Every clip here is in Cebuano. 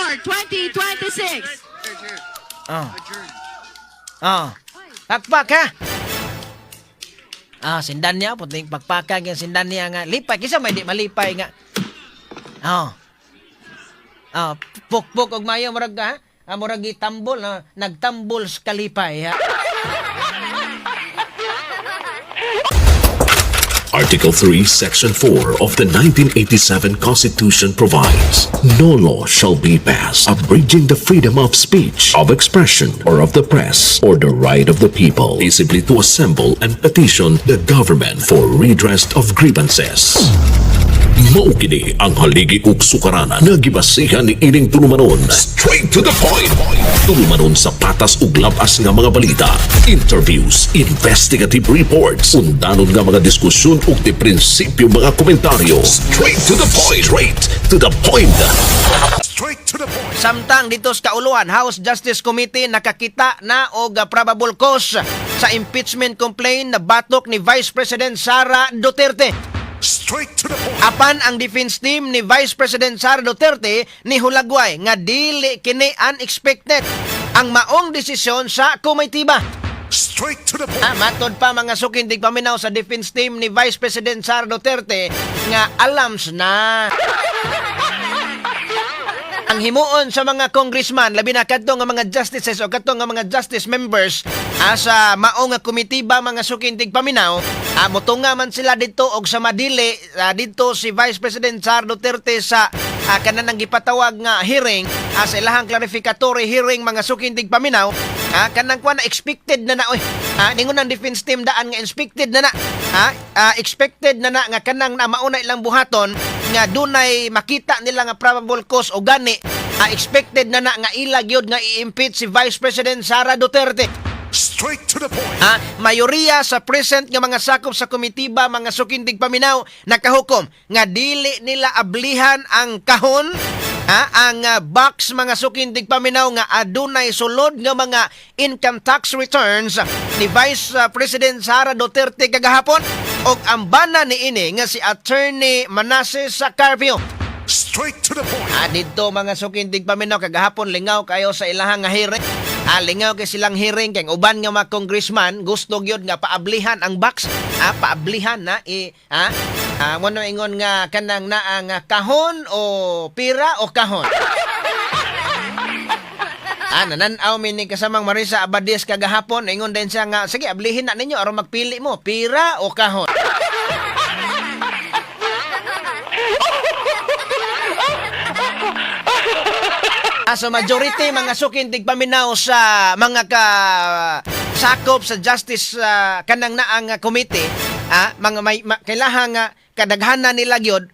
4, 2026. Oh. Oh. Pakpak ha. Ah, sindan niya puting pakpakan yung sindan niya nga lipay kisa may di malipay nga. Oh. Ah, pukpok og mayo murag ha. Ah, murag gitambol na nagtambol sa kalipay ha. Article 3, Section 4 of the 1987 Constitution provides, "No law shall be passed abridging the freedom of speech, of expression, or of the press, or the right of the people peaceably to assemble and petition the government for redress of grievances." Mao kini ang haligi ug sukaranan nga gibasihan ni ining tulumanon. Straight to the point. Tulumanon sa patas ug labas nga mga balita, interviews, investigative reports, undanon nga mga diskusyon ug di prinsipyo mga komentaryo. Straight to the point. Straight to the point. Straight to the point. Samtang dito sa Kauluan, House Justice Committee nakakita na og probable cause sa impeachment complaint na batok ni Vice President Sara Duterte. Straight to the point. Apan ang defense team ni Vice President Sara Duterte ni hulagway nga dili kini unexpected ang maong desisyon sa komitiba. Straight to the point. Ah, matod pa, mga suking tigpaminaw, sa defense team ni Vice President Sara Duterte nga alams na ang himuon sa mga congressman, labi na kadto nga mga justices o kadto nga mga justice members sa mao nga komitiba, mga suking tigpaminaw. Motunga man sila dito og sa madili didto si Vice President Sara Duterte sa kanang gipatawag nga hearing, sa ilahang clarificatory hearing, mga suking tigpaminaw. Kanang kuan na expected na na oy. Ningon ang defense team daan nga expected na na. Expected na na nga kanang na mauna ilang buhaton nga dunay makita nila nga probable cause o gani expected na na nga ila gyud nga i-impeach si Vice President Sara Duterte. Straight to the point. Mayoriya sa present nga mga sakop sa komitiba, mga suking tigpaminaw, nakahukom nga dili nila ablihan ang kahon, ang box, mga suking tigpaminaw, nga adunay sulod nga mga income tax returns ni Vice President Sara Duterte kagahapon og ang bana ni ini nga si Attorney Manases Carpio. Straight to the point. Didto, mga suking tigpaminaw, kagahapon lingaw kayo sa ilahang nga hearing. Lingaw kay silang hearing kay ang uban nga mga congressman gusto gyud nga paablihan ang box. Paablihan na i mo no ingon nga kanang naa nga kahon o pira o kahon. Nanan-aw mi ni kasamang Marisa Abadis kagahapon, ingon din siya nga sige, ablihin na ninyo aron magpili mo, pira o kahon. So majority, mga suking tigpaminaw, sa mga ka sakop sa justice kanang naang committee, mga may kailangan nga kadaghanan nila gyud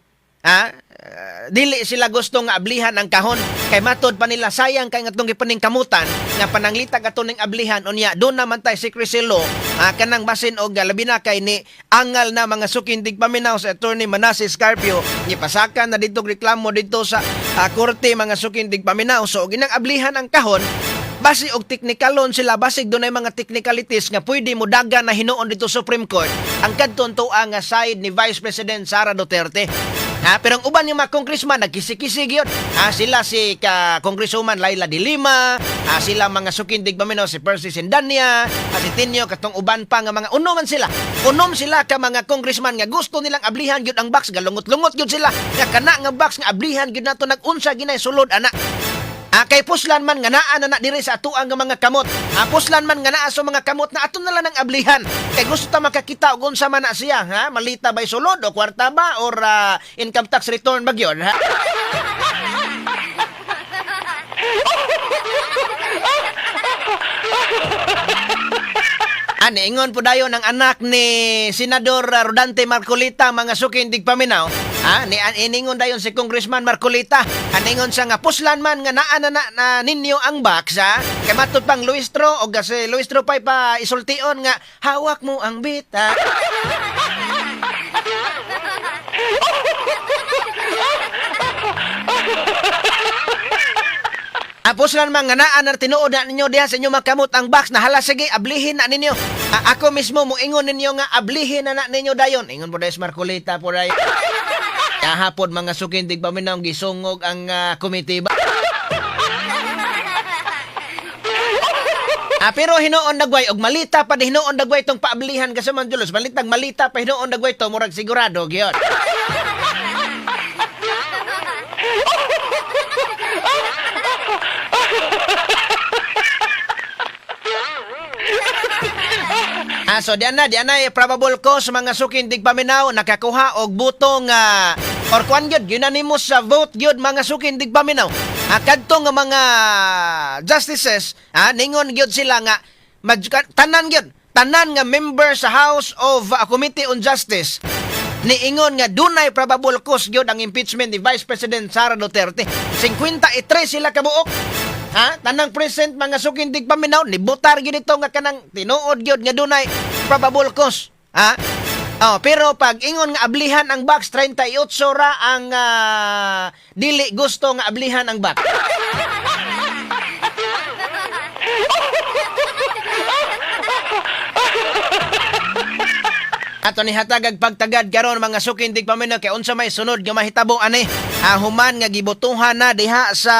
dili sila gusto nga ablihan ang kahon kay matod pa nila sayang kay ngatong gipaningkamutan nga pananglita kato ning ablihan, unya doon naman tay secrecy law kanang basin og labi na kay ni angal na, mga suking tigpaminaw, sa Attorney Manases Carpio, gipasaka na dito reklamo dito sa korte, mga suking tigpaminaw. So ginang ablihan ang kahon, basi og teknikalon sila, basig dunay mga technicalities nga pwede mo daga na hinuon dito Supreme Court ang kadtong tuwa nga side ni Vice President Sara Duterte. Ha, pero ang uban yung mga congressman nagkisi-kisi gyud. Sila si ka Congresswoman Leila de Lima, sila, mga suking tigpaminaw, si Percy Cendaña, si Tinio, katong uban pa nga mga uno man sila. Unom sila ka mga congressman nga gusto nilang ablihan gyud ang box, galungot-lungot gyud sila. Nga kana nga box nga ablihan gyud nato nag-unsa ginay sulod ana. Kay puslan man nga naa na na diri sa atuang nga mga kamot. Puslan man nga naa sa mga kamot na ato na lang ang ablihan. Kay gusto ta makakita og unsa man na siya, ha? Malita bay sulod o kwarta ba or income tax return ba gyud, ha? Ani ingon po dayon ang anak ni Senador Rodante Marcoleta, mga suking tigpaminaw. Ni iningon dayon si Congressman Marcoleta. Aningon siya nga puslan man nga naa na, na, na ninyo ang box ha. Kay matud pang Luistro og si Luistro pay pa isultion nga hawak mo ang bita. Puslan man nga naa na tinuod na ninyo diha sa inyo makamot ang box na, hala sige, ablihin na ninyo. Ako mismo moingon ninyo nga ablihin na na ninyo dayon. Ingon po dayon si Marcoleta po dayon. Kahapon, mga suking tigpaminaw, gisungog ang komite ba. Ah, pero hinuon dagway og malita pa di hinuon dagway tong paablihan kasi man Julos, malitag malita pa hinuon dagway to, murag sigurado gyud. Ah, so diyan na eh, probable cause, mga sukin tigpaminaw, nakakuha og buto nga or kuan gyud, unanimous sa vote gyud, mga sukin tigpaminaw. Ah, kadto nga mga justices, ningon gyud sila nga tanan gyud, tanan nga member sa House of Committee on Justice niingon nga dunay probable cause gyud ang impeachment ni Vice President Sara Duterte. 53 sila kabuok. Ha? Tanang present, mga sukin tigpaminaw, nibutar gyud ito nga kanang tinuod gyud nga dunay probable cause. Ha? Oh, pero pag ingon nga ablihan ang box, 38 ra ang dili gusto nga ablihan ang box. Ato ni hatagag pagtagad karon, mga sukin tigpaminaw, kay unsa may sunod nga mahitabo ani human nga gibotohan na diha sa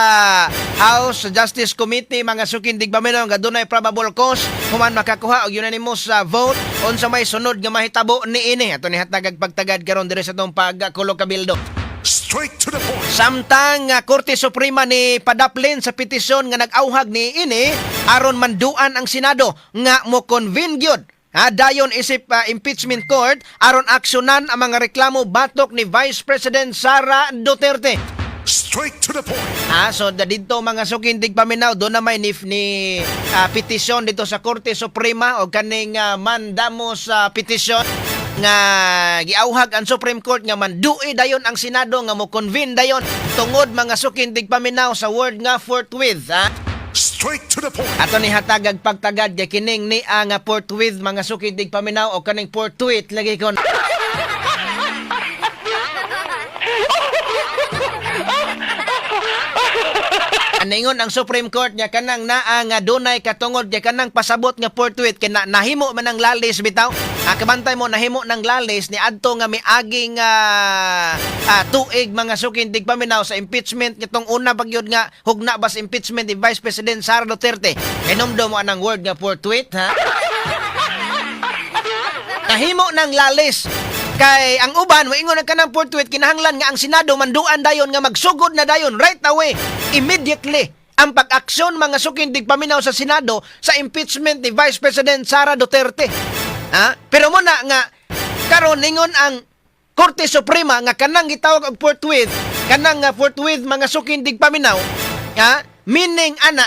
House Justice Committee, mga sukin tigpaminaw, nga dunay probable cause, human makakuha og unanimous sa vote, unsa may sunod nga mahitabo niini? Ato ni hatagag pagtagad karon diri sa atong pagkulo kabildo. Straight to the point. Samtang Korte Suprema ni padaplin sa petisyon nga nag-auhag ni ini aron manduan ang Senado nga mo convene gyud ha, dayon isip impeachment court aron aksyonan ang mga reklamo batok ni Vice President Sara Duterte. Straight to the point. Ah, so da didto, mga sukin tigpaminaw, do na may ni petisyon dito sa Korte Suprema o kaning mandamos sa petisyon nga giauhag ang Supreme Court nga mandui dayon ang Senado nga mo convene dayon tungod, mga sukin tigpaminaw, sa word nga "forthwith", ha. Straight to the point. Ato ni hatagag pagtagad kay kining ni ang "forthwith", mga sukin tigpaminaw, o kaning "forthwith" lagi kon. Aningon ang Supreme Court nga kanang naa nga dunay katungod nga kanang pasabot nga "forthwith" kay na, nahimo man ang lalis bitaw. Ah, kabantay mo, nahimo ng lalis ni adto nga miaging tuig, mga sukin tigpaminaw, sa impeachment nitong una pagyud nga hugna bas impeachment ni Vice President Sara Duterte. Hinumdum mo anang word nga "forthwith", ha? Nahimo ng lalis kay ang uban moingon ang kanang "forthwith" kinahanglan nga ang Senado manduan dayon nga magsugod na dayon right away, immediately, ang pag-aksyon, mga sukin tigpaminaw, sa Senado sa impeachment ni Vice President Sara Duterte. Ha? Pero muna nga karon ningon ang Korte Suprema nga kanang gitawag og "forthwith", kanang nga "forthwith", mga sukin tigpaminaw, ha? Meaning ana,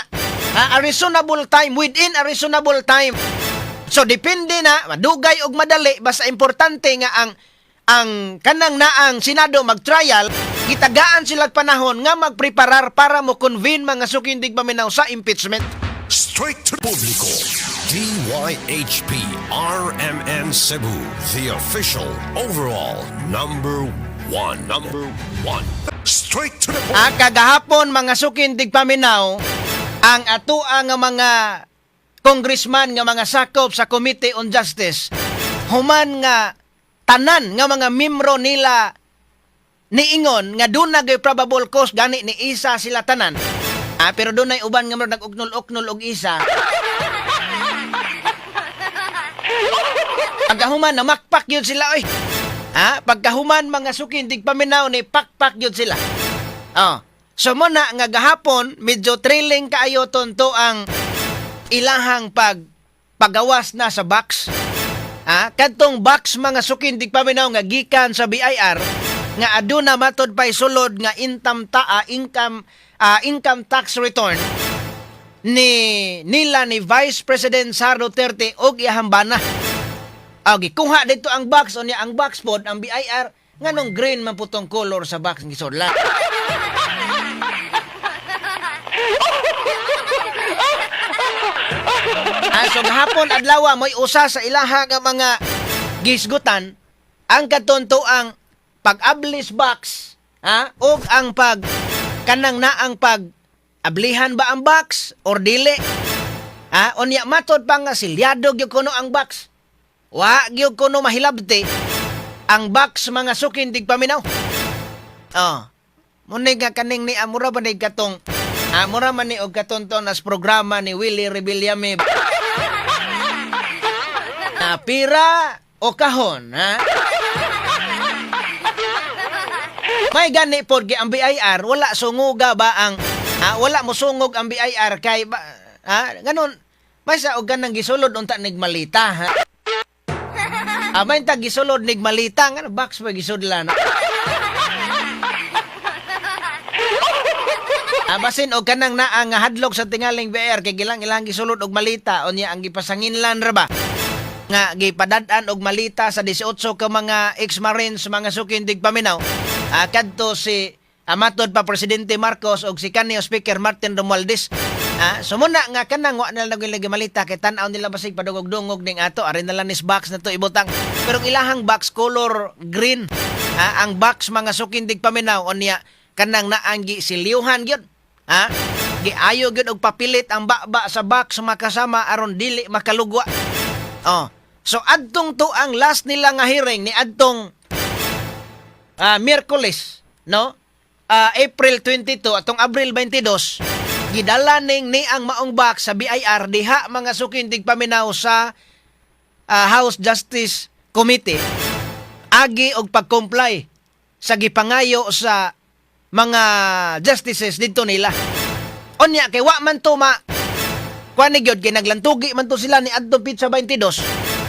ha, a reasonable time, within a reasonable time. So depende na madugay og madali, basta importante nga ang kanang naang Senado mag-trial, gitagaan sila panahon nga magpreparar para mo convene, mga sukin tigpaminaw, sa impeachment. Straight to Publiko. DYHP RMN Cebu, the official overall number one. Number one. Straight to the point. Ah, kagahapon, mga sukin tigpaminaw, ang atoa nga mga congressman nga mga sakop sa Committee on Justice, human nga tanan nga mga membro nila niingon nga doon na probable cause, gani ni isa sila tanan. Ah, pero doon ay uban nga mga nag-uknol-uknol og isa. Pagkahuman, namakpak yun sila, oy. Ha? Pagkahuman, mga sukin tigpaminaw, ni pakpak yun sila. Oh. So mo na nga gahapon, medyo thrilling kaayo tonto ang ilahang pagawas na sa box. Ha? Kadtong box, mga sukin tigpaminaw, nga gikan sa BIR nga aduna matod pay sulod nga income tax return ni nila ni Vice President Sara Duterte og iyahang bana. Ah, gikuha dito ang box, unya ang box pod ang BIR, nganong green man putong color sa box ng gisudla? Ah, so gahapon adlaw mo'y usa sa ilaha nga mga gisgutan ang katonto ang pag-ablis box, ha, ug ang pag kanang naang pag ablihan ba ang box or dili, ha. Unya matod pa nga silyado gyud kuno ang box, wa gyud kuno mahilabti ang box, mga sukin tigpaminaw. Oh, munay nga kaning ni amura ba ni katong Ah, mura man ni og katunton as programa ni Willie Revillame. Na pira o kahon, ha? May gani pod kay ang BIR wala sunguga ba ang ha, wala mo sungog ang BIR kay ba, ha, ganon may sa og ganang gisulod unta nig malita, ha. Ah, may ta gisulod nig malita nga box pa gisudlan. Ah, basin og kanang naa nga hadlok sa tingaling BIR kay gilang ilang gisulod og malita, unya ang gipasanginlan ra ba nga gipadad-an og malita sa 18 ka mga ex-marines, mga suking tigpaminaw. Ah, kadto si matod pa Presidente Marcos og si kanyo Speaker Martin Romualdez. Ah, so muna nga kanang wa nila naging malita kay tan-aw nila basig padungog-dungog ning ato ari na lang nis box na to ibutang. Pero ang ilahang box color green. Ah, ang box, mga suking tigpaminaw, unya kanang naang gi silyuhan gyud. Ha? Giayo gyud og papilit ang baba sa box makasama aron dili makalugwa. Oh. So adtong to ang last nila nga hearing ni adtong Miyerkules, no? Ah, April 22 atong Abril 22, gidala ning ni ang maong box sa BIR diha, mga suking tigpaminaw, sa House Justice Committee agi og pag-comply sa gipangayo sa mga justices didto nila. Unya kay wa man to ma kuan ni gyud kay naglantugi man to sila ni adtong petsa 22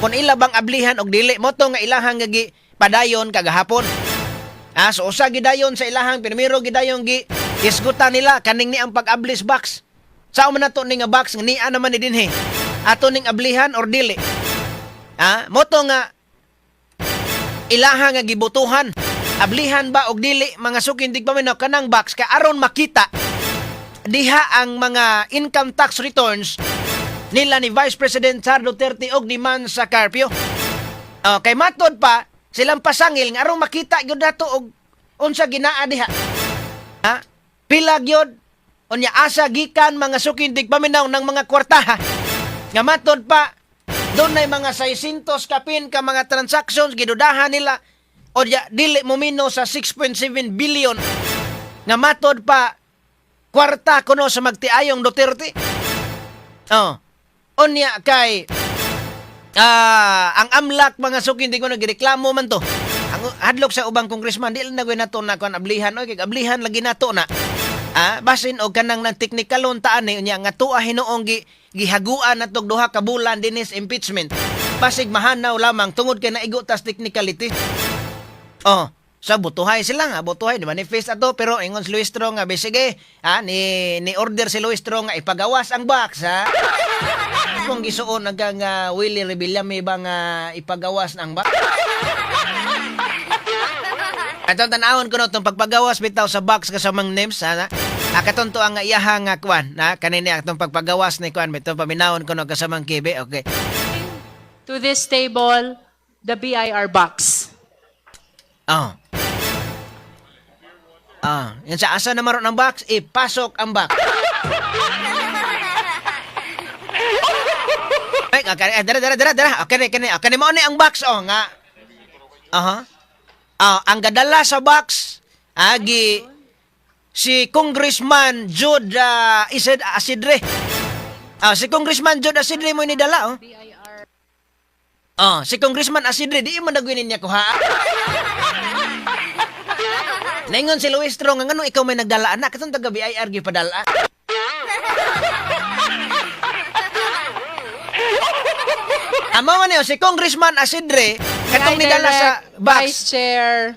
kung ila bang ablihan og dili mo to nga ilahang nga gi padayon kagahapon. Ah, so usa gidayon sa ilahang primero gidayon gi isgutan nila kaning ni ang pag-ablis box. Sao man nato ni nga box nga nia naman ni dinhi? Ato ning ablihan or dili? Ah, mo to nga ilaha nga gibutuhan. Ablihan ba og dili, mga suking tigpaminaw, kanang box kay aron makita diha ang mga income tax returns nila ni Vice President Sara Duterte og ni Mansa Carpio. Oh, kay matod pa silang pasangil nga aron makita gyud nato og unsa ginaa diha. Ha? Pila gyud unya asa gikan, mga suking tigpaminaw, ng mga kwartaha. Nga matod pa dunay mga 600 kapin ka mga transactions gidudahan nila o ya, dili mo mino sa 6.7 billion nga matod pa kwarta kuno sa magtiayong Duterte. Oh. Unya kay ang AMLC, mga suki, hindi ko nagreklamo man to. Ang hadlok sa ubang congressman, di lang na nato na kuan ablihan oy, kay ablihan lagi nato na. Ah, basin og kanang nang teknikalon taan ni unya nga tuwa hinuong gi gihaguan natog 2 ka bulan dinis impeachment. Basig mahanaw lamang tungod kay naigo tas technicality. Oh, sa butuhay sila nga, butuhay di manifest ato, pero ingon si Luistro nga sige, ha, ni ni order si Luistro nga ipagawas ang box, ha. Kung gisuon hanggang Willie Revillame ba nga ipagawas ang box? Atong tan-awon ko no itong pagpagawas bitaw sa box kasamang names, ha. Ah, katon to ang iyaha nga kwan na kanini atong pagpagawas ni kwan bitaw paminawon ko no kasamang kibe. Okay. To this table, the BIR box. Oh. Ah, yan sa asa na maron ang box, ipasok ang box. Ay, okay, eh, dara, dara, dara, dara. Okay, kani, okay, mao ni ang box oh nga. Aha. Ah, ang gadala sa box agi si Congressman Jude Isid Asidre. Ah, si Congressman Jude Asidre mo ni dala oh. Oh, si Congressman Asidre di mo nagwinin niya kuha. Naingon si Luistro nga nganong ikaw may nagdala anak katong taga BIR gipadala. Amo man niyo si Congressman Asidre katong May I nidala sa direct box. Vice Chair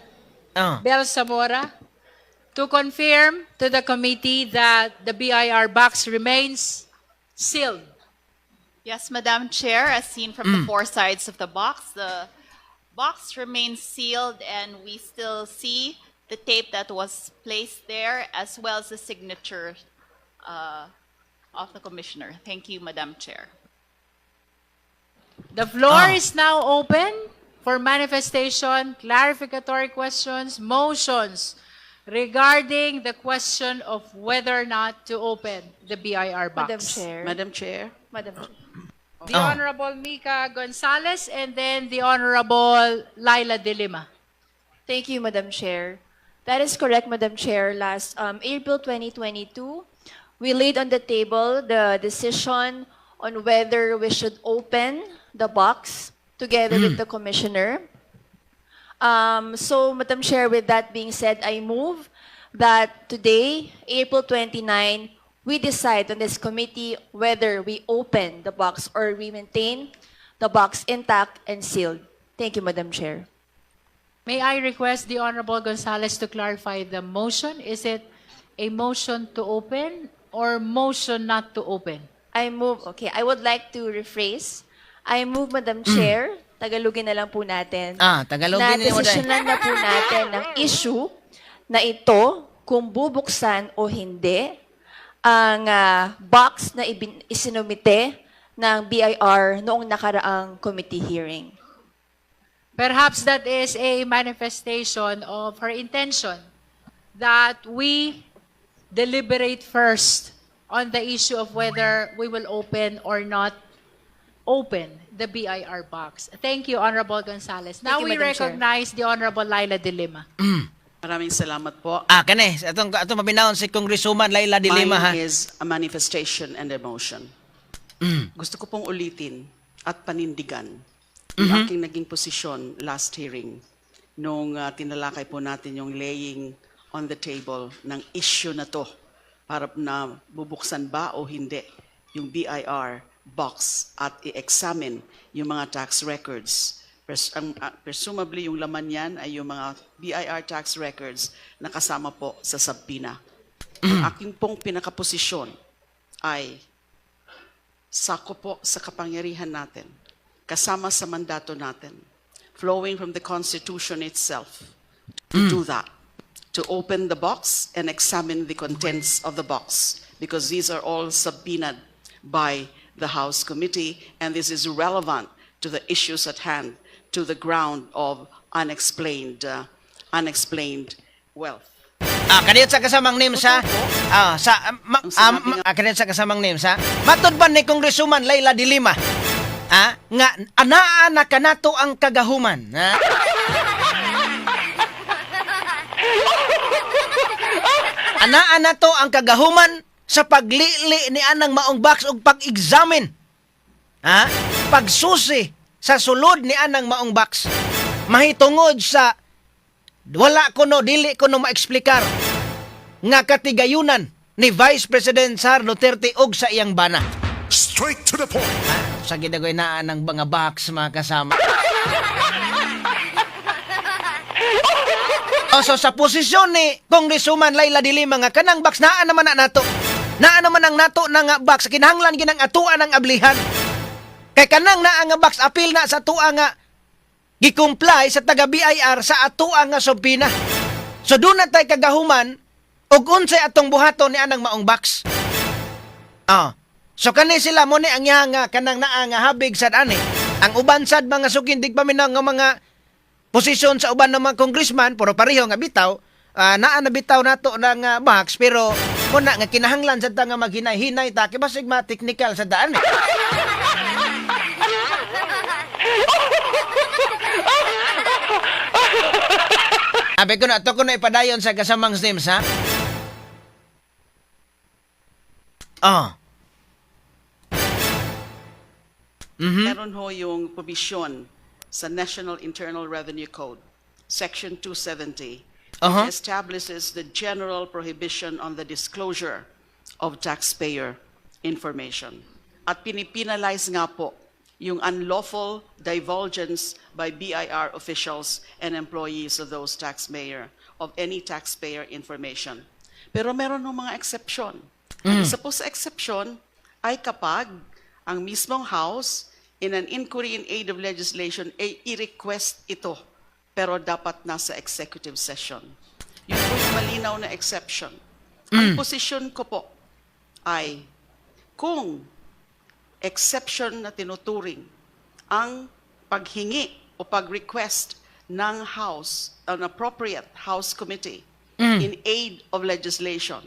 Oh. Bel Zamora to confirm to the committee that the BIR box remains sealed. Yes, Madam Chair, as seen from the four sides of the box remains sealed and we still see the tape that was placed there as well as the signature of the commissioner. Thank you, Madam Chair. The floor Ah. is now open for manifestation, clarificatory questions, motions regarding the question of whether or not to open the BIR box. Madam Chair. Madam Chair. Madam Chair. The Honorable Mika Gonzalez and then the Honorable Laila De Lima. Thank you, Madam Chair. That is correct, Madam Chair. Last April 2022, We laid on the table the decision on whether we should open the box together with the commissioner. So, Madam Chair, with that being said, I move that today, April 29, we decide on this committee whether we open the box or we maintain the box intact and sealed. Thank you, Madam Chair. May I request the Honorable Gonzales to clarify the motion? Is it a motion to open or motion not to open? I move, okay, I would like to rephrase. I move, Madam Chair, Tagalogin na lang po natin. Ah, Tagalogin na ni mo, Day. desisyonan na po natin ang issue na ito kung bubuksan o hindi ang box na isinumite ng BIR noong nakaraang committee hearing. Perhaps that is a manifestation of her intention that we deliberate first on the issue of whether we will open or not open the BIR box. Thank you, Honorable Gonzales. Now Thank you, we Madam Chair. recognize the Honorable Leila De Lima. Maraming salamat po. Ah, kani, atong paminawon si Congresswoman Leila de Lima, ha. Mine is a manifestation and emotion. Gusto ko pong ulitin at panindigan yung aking naging posisyon last hearing nung tinalakay po natin yung laying on the table ng issue na to para na bubuksan ba o hindi yung BIR box at i-examine yung mga tax records. Presumably yung laman yan ay yung mga BIR tax records na kasama po sa subpoena. Ang aking pong pinakaposisyon ay sakop po sa kapangyarihan natin, kasama sa mandato natin, flowing from the Constitution itself, to do that, to open the box and examine the contents of the box, because these are all subpoenaed by the House committee, and this is relevant to the issues at hand, to the ground of unexplained wealth. Ah, kaniyot sa kasamang names, ha. Ah, sa ma, Ang sinabi kaniyot sa kasamang names, ha. Matud ba ni Congresswoman Leila de Lima? Ah, nga anaa na kanato ang kagahuman, ha? Anaa na to ang kagahuman sa paglili ni anang maong box ug pag-examine. Ha? Pagsusi sa sulod ni anang maong box. Mahitungod sa wala ko no, dili ko no maeksplikar nga katigayunan ni Vice President Sara Duterte og sa iyang bana. Straight to the point. Ha? Sa gidagoy naa ng mga box, mga kasama. O, so sa posisyon ni Congresswoman Leila de Lima nga kanang box naa naman na nato. Naa naman ang nato na nga box, kinahanglan ginang atuan ang ablihan. Kay kanang naa nga box apil na sa tua nga gi-comply sa taga BIR sa atoa nga subpoena. So doon na tay kagahuman ug unsay atong buhaton ni anang maong box. Ah. So kani sila mo ni ang iya nga kanang naa nga habig sad ani. Ang uban sad, mga sukin tigpaminaw, nga mga posisyon sa uban ng mga congressman, pero pareho nga bitaw, naa na bitaw nato ng box, pero muna nga kinahanglan sad ta nga maghinay-hinay ta kay basig ma technical sa daan eh. Abi ko na, ito ko na ipadayon sa kasamang names, ha? Ah. Meron ho yung provision sa National Internal Revenue Code, Section 270, which establishes the general prohibition on the disclosure of taxpayer information. At pinipinalize nga po yung unlawful divulgence by BIR officials and employees of those taxpayer, of any taxpayer information. Pero meron ho mga exception. Ang isa po sa exception ay kapag ang mismong House in an inquiry in aid of legislation ay i-request ito, pero dapat nasa executive session. Yun po yung malinaw na exception. Ang posisyon ko po ay kung exception na tinuturing ang paghingi o pag-request ng House, an appropriate House committee in aid of legislation,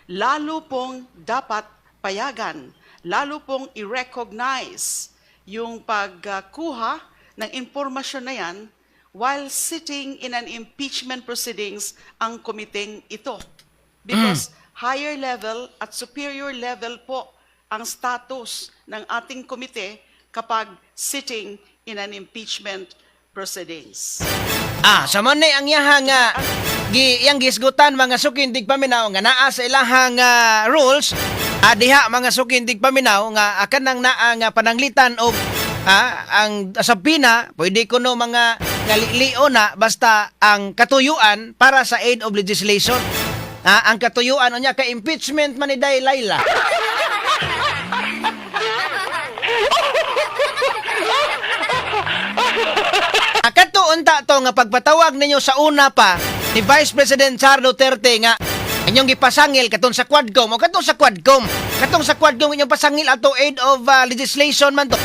lalo pong dapat payagan, lalo pong i-recognize yung pagkuha ng impormasyon na yan while sitting in an impeachment proceedings ang komiteng ito. Because Higher level at superior level po ang status ng ating komite kapag sitting in an impeachment proceedings. Ah, sa man ang iyahang gi iyang gisgutan, mga sukin tigpaminaw, nga naa sa ilahang rules diha, mga sukin tigpaminaw, nga kanang naa nga pananglitan og ang subpoena pwede kuno mga ngalilio na basta ang katuyuan para sa aid of legislation. Ah, ang katuyuan unya kay impeachment man ni Day Layla. Ah, kadto unta to nga pagpatawag ninyo sa una pa ni Vice President Sara Duterte nga inyong gipasangil katong sa Quadcom o katong sa Quadcom inyong pasangil ato, aid of legislation man to.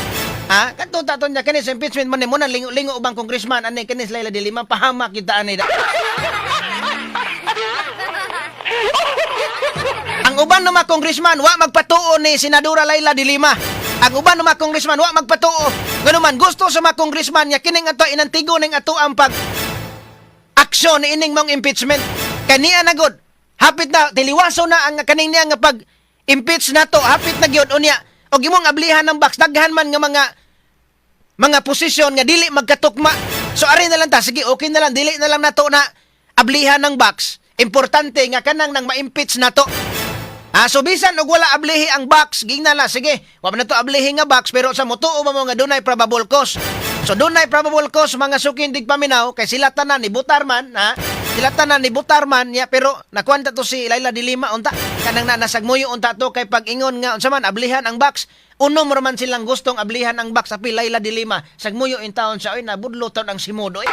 Ha, kadto ta to niya kani sa impeachment man mo na lingo-lingo ubang congressman ani kani sa Leila de Lima, pahamak kita ani da. Ang uban ng mga congressman wa magpatuo ni Senadora Leila de Lima. Ang uban ng mga congressman wa magpatuo. Ngano man gusto sa mga congressman nga kining ato inantigo ning ato ang pag aksyon ni ining mong impeachment. Kaniya na gud. Hapit na tiliwaso na ang kaning niya nga pag impeach nato, hapit na gyud unya. Og imong ablihan ng box, daghan man nga mga posisyon nga dili magkatukma. So ari na lang ta, sige, okay na lang, dili na lang nato na ablihan ng box. Importante nga kanang nang ma-impeach nato. Ah, so bisan og wala ablihi ang box, gingna na, sige, wa man nato ablihi nga box, pero sa motuo ba mo nga dunay probable cause. So dunay probable cause, mga sukin tigpaminaw, kay sila tanan ni butar man, ha? Sila tanan ni butar man ya, pero nakuan to si Leila de Lima unta kanang na nasagmuyo unta to kay pag-ingon nga unsa man ablihan ang box. Unom ra man silang gustong ablihan ang box, apil Leila de Lima. Sagmuyo in taon siya, oy, nabudlo taon ang simudo. Eh.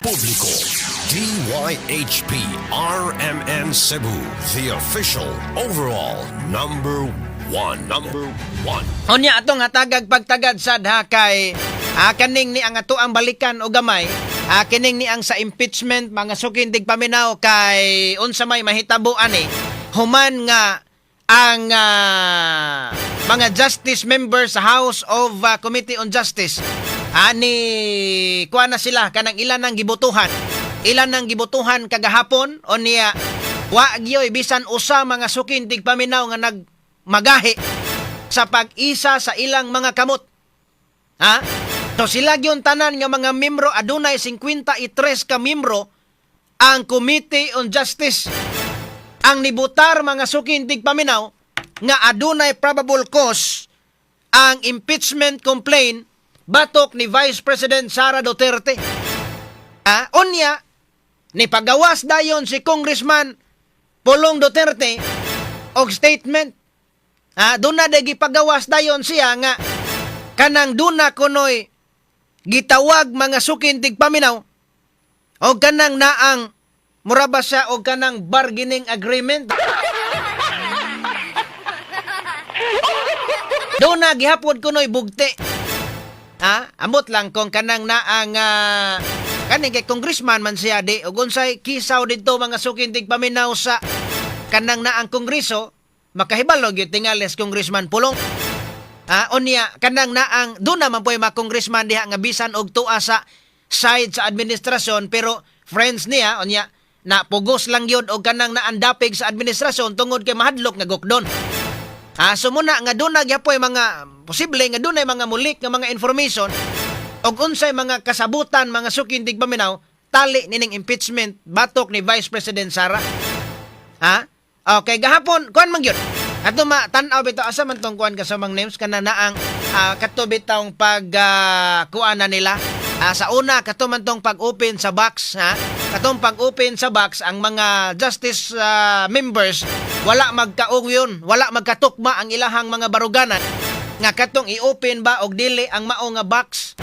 Publiko. DYHP RMN Cebu, the official overall number one. Number one. Unya atong hatagag pagtagad sad ha kay kaning ni ang ato ang balikan og gamay, kining ni ang sa impeachment, mga sukin tigpaminaw, kay unsa may mahitabo ani human nga ang mga justice members sa House of Committee on Justice ani kuha na sila kanang ilan nang gibotohan kagahapon. Unya wa gyoy bisan usa, mga sukin tigpaminaw, nga nagmagahi sa pag-isa sa ilang mga kamot. Ha? So sila gyud tanan nga mga membro, adunay 53 ka membro ang Committee on Justice. Ang nibutar, mga sukin tigpaminaw, nga adunay probable cause ang impeachment complaint batok ni Vice President Sara Duterte. Ah, unya ni pagawas dayon si Congressman Pulong Duterte og statement. Ah, doon na gipagawas dayon siya nga kanang duna kunoy gitawag, mga sukin tigpaminaw, o kanang naang mura ba siya og kanang bargaining agreement. Doon na gihapon kunoy bugti. Ha? Amot lang kung kanang naang kaning kay congressman man siya di ug unsay kisaw didto, mga sukin tigpaminaw, sa kanang naang kongreso, makahibalo gyud tingales Congressman Pulong. Ah, unya kanang naang doon naman po yung mga congressman diha nga bisan og tuwa sa side sa administrasyon pero friends niya, unya na pugos lang yun og kanang naandapig sa administrasyon tungod kay mahadlok nga gukdon. Ah, so muna nga doon na gyapoy mga posible nga dunay mga mulik nga mga information og unsay mga kasabutan, mga sukin tigpaminaw, tali nining impeachment batok ni Vice President Sara. Ha? Okay, gahapon kuan man gyud. Ato ma tan-aw bitaw asa man tong kuan kasamang names kana naang kato bitawng pag kuan na nila. Ah, sa una kato man tong pag-open sa box, ha. Katong pag-open sa box, ang mga justice members wala magkaugyon, wala magkatukma ang ilahang mga baruganan nga katong i-open ba og dili ang mao nga box.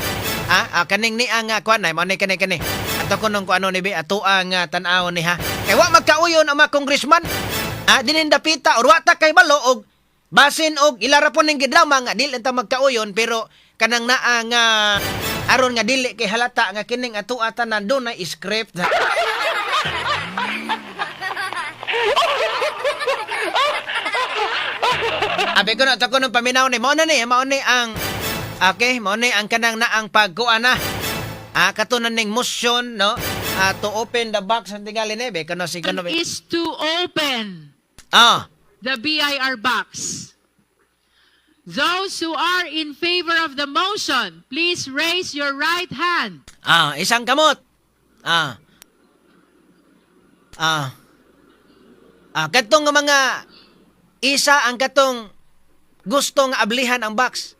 Ah, kaning ni ang kuan ay mao ni kani kani. Ato ko nung kuano ni bi ato ang tan-aw ni ha. Kay wa magkauyon ang mga congressman. Ah, dinindapita or wa ta kay balo og basin og ilara po ning gidrama nga dili ta magkauyon, pero kanang naa nga aron nga dili kay halata nga kining ato tanan dunay script. Abi ko na ko nung paminaw ni mao na ni mao ni ang okay, mao ni ang kanang naang pagkuan na. Ah, kato na ning motion, no? To open the box ang tingali ni be kano si kano be. Is to open the BIR box. Those who are in favor of the motion, please raise your right hand. Isang kamot. Katong nga mga isa ang katong gusto nga ablihan ang box.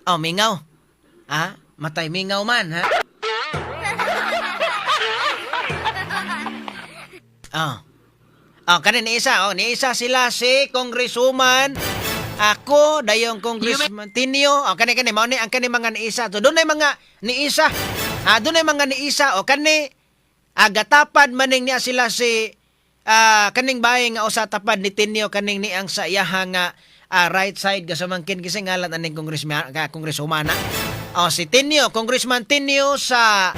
Oh, mingaw. Matay mingaw man, ha? Oh, kanin ni isa, oh, ni isa sila si Congresswoman ako dayong Congressman Tinio. Oh, kani kani mao ni ang kani mga niisa. So dunay mga niisa. Dunay mga niisa o kani gatapad maning niya sila si kaning bahay nga usa tapad ni Tinio kaning niang sa iyaha nga right side kasamangkin kasi ngalan aning congressman ka congresswoman. Oh, si Tinio, Congressman Tinio sa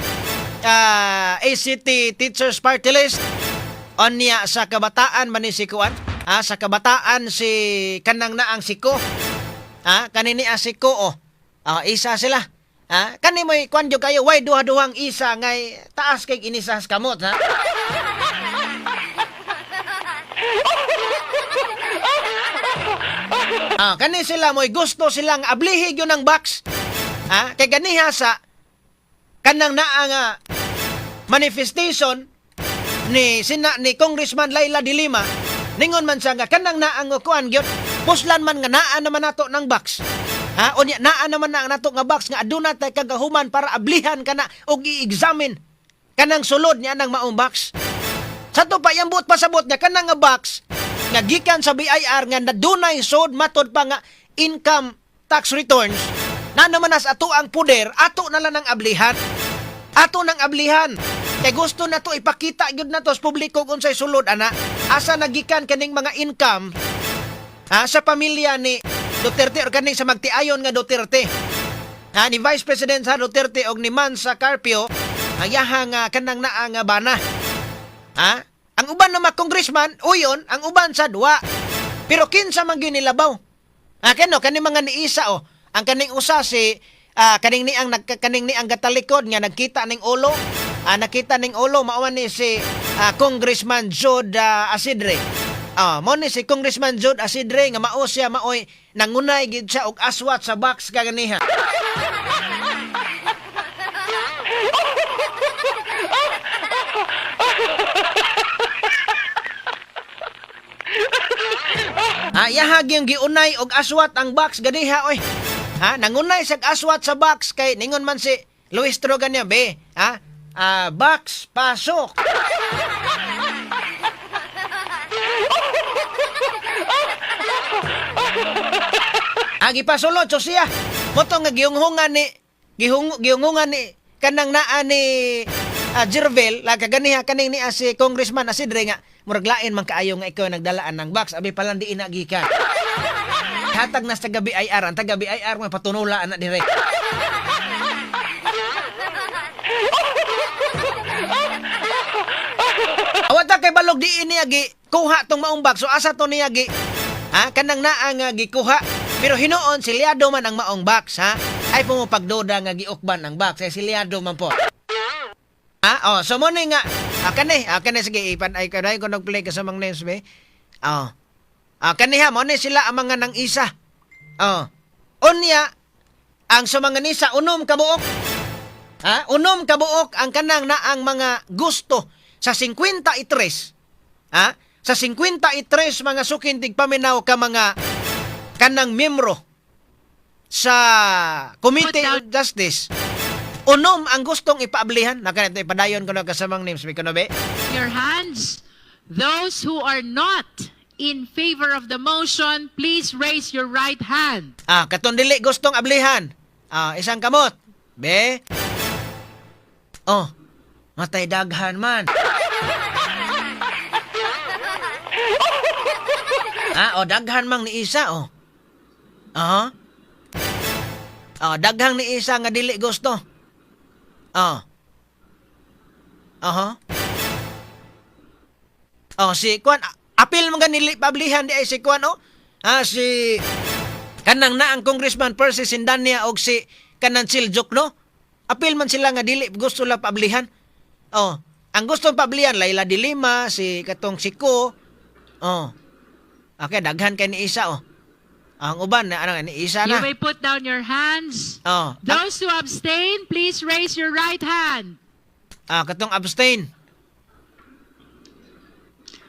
ACT Teachers Party List. Onya sa kabataan man ni si Kuan. Sa kabataan si kanang naang si Ko. Kanini ang si Ko oh. Isa sila. Kani mo'y kuan jud kayo way duha-duhang isa ngay taas kay inisas kamot ha. Kani sila mo'y gusto silang ablihi gyud ng box. Kay ganiha sa kanang naa nga manifestation ni sina ni Congressman Leila de Lima, ningon man siya nga kanang naang kuan gyud puslan man nga naa naman nato ng box. Ha, unya naa naman na nato nga box nga aduna tay kagahuman para ablihan kana og i-examine kanang sulod niya nang maong box. Sa to pa iyang buot pasabot nga kanang nga box nga gikan sa BIR nga nadunay sod matod pa nga income tax returns na naman nas ato ang puder, ato na lang ang ablihan. Ato nang ablihan. Kay gusto na to ipakita gyud na to sa publiko kung unsay sulod ana. Asa nagikan kaning mga income ha, sa pamilya ni Duterte or kaning sa magtiayon nga Duterte. Ha, ni Vice President sa Duterte og ni Mansa Carpio ang yahang kanang naa nga bana. Ha? Ang uban na mga congressman, uyon, ang uban sa duwa. Pero kinsa man gyud nilabaw. Kano kaning mga niisa oh. Ang kaning usa si kaning niang nag kaning niang gatalikod nga nagkita ning ulo. Nakita ning ulo mao ni si Congressman Jude Asidre. Mao ni si Congressman Jude Asidre nga mao siya maoy nangunay gid siya og aswat sa box kaganiha. Yahag yung giunay og aswat ang box ganiha oy. Ha, nangunay sa aswat sa box kay ningon man si Luistro ganya be, ha? Box pasok. Gipasulod so siya. Moto nga gihunghungan ni gihunghungan ni kanang naa ni Jervel la kaganiha kaning niya si Congressman Asidre nga murag lain man kaayo nga ikaw nagdalaan ng box abi palang di ina gikan. Hatag na sa taga BIR, ang taga BIR may patunula ana dire. Awata kay balog di ini agi kuha tong maong box. So asa to niya gi ha kanang naa nga gikuha. Pero hinuon silyado man ang maong box ha. Ay po mo pagduda nga giukban ang box ay silyado man po. Ha? Oh, so mo ni nga kani, kani sige ipan ay kanay ko nagplay ka sa mga names be. Oh. Kani ha mo ni sila ang mga nang isa. Oh. Unya ang sa mga nisa unom ka buok. Ha? Unom ka buok ang kanang naang mga gusto sa 53. Ha? Sa 53 mga sukintig paminaw ka mga kanang membro sa Committee on Justice. Unom ang gustong ipaablihan. Nakanito ipadayon ko na kasamang names. May kuno be? Your hands. Those who are not in favor of the motion, please raise your right hand. Katong dili gustong ablihan. Isang kamot. Be? Oh, matay daghan man. Oh, daghan mang ni isa, oh. Aha. Oh, daghang ni isa nga dili gusto. Oh. Aha. Oh, si Kwan, apil man ganili pablihan di ay si Kwan, oh. Si kanang naang Congressman Percy Sindania og si kanang Siljuk, no? Apil man sila nga dili gusto la pablihan. Oh. Ang gustong paablihan, Leila de Lima, si katong si Ko. Oh. Okay, daghan kay ni isa oh. Ang uban na ano ni isa You na. may put down your hands. Oh. Those who abstain, please raise your right hand. Ah, katong abstain.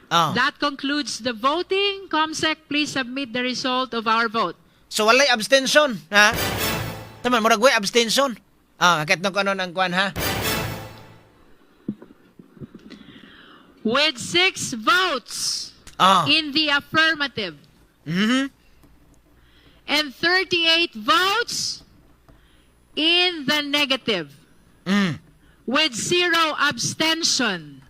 Oh. That concludes the voting. COMSEC, please submit the result of our vote. So walay abstention, ha? Tama, murag way abstention. Ah, katong kuno ng kuan ha. With six votes in the affirmative and 38 votes in the negative, with zero abstention,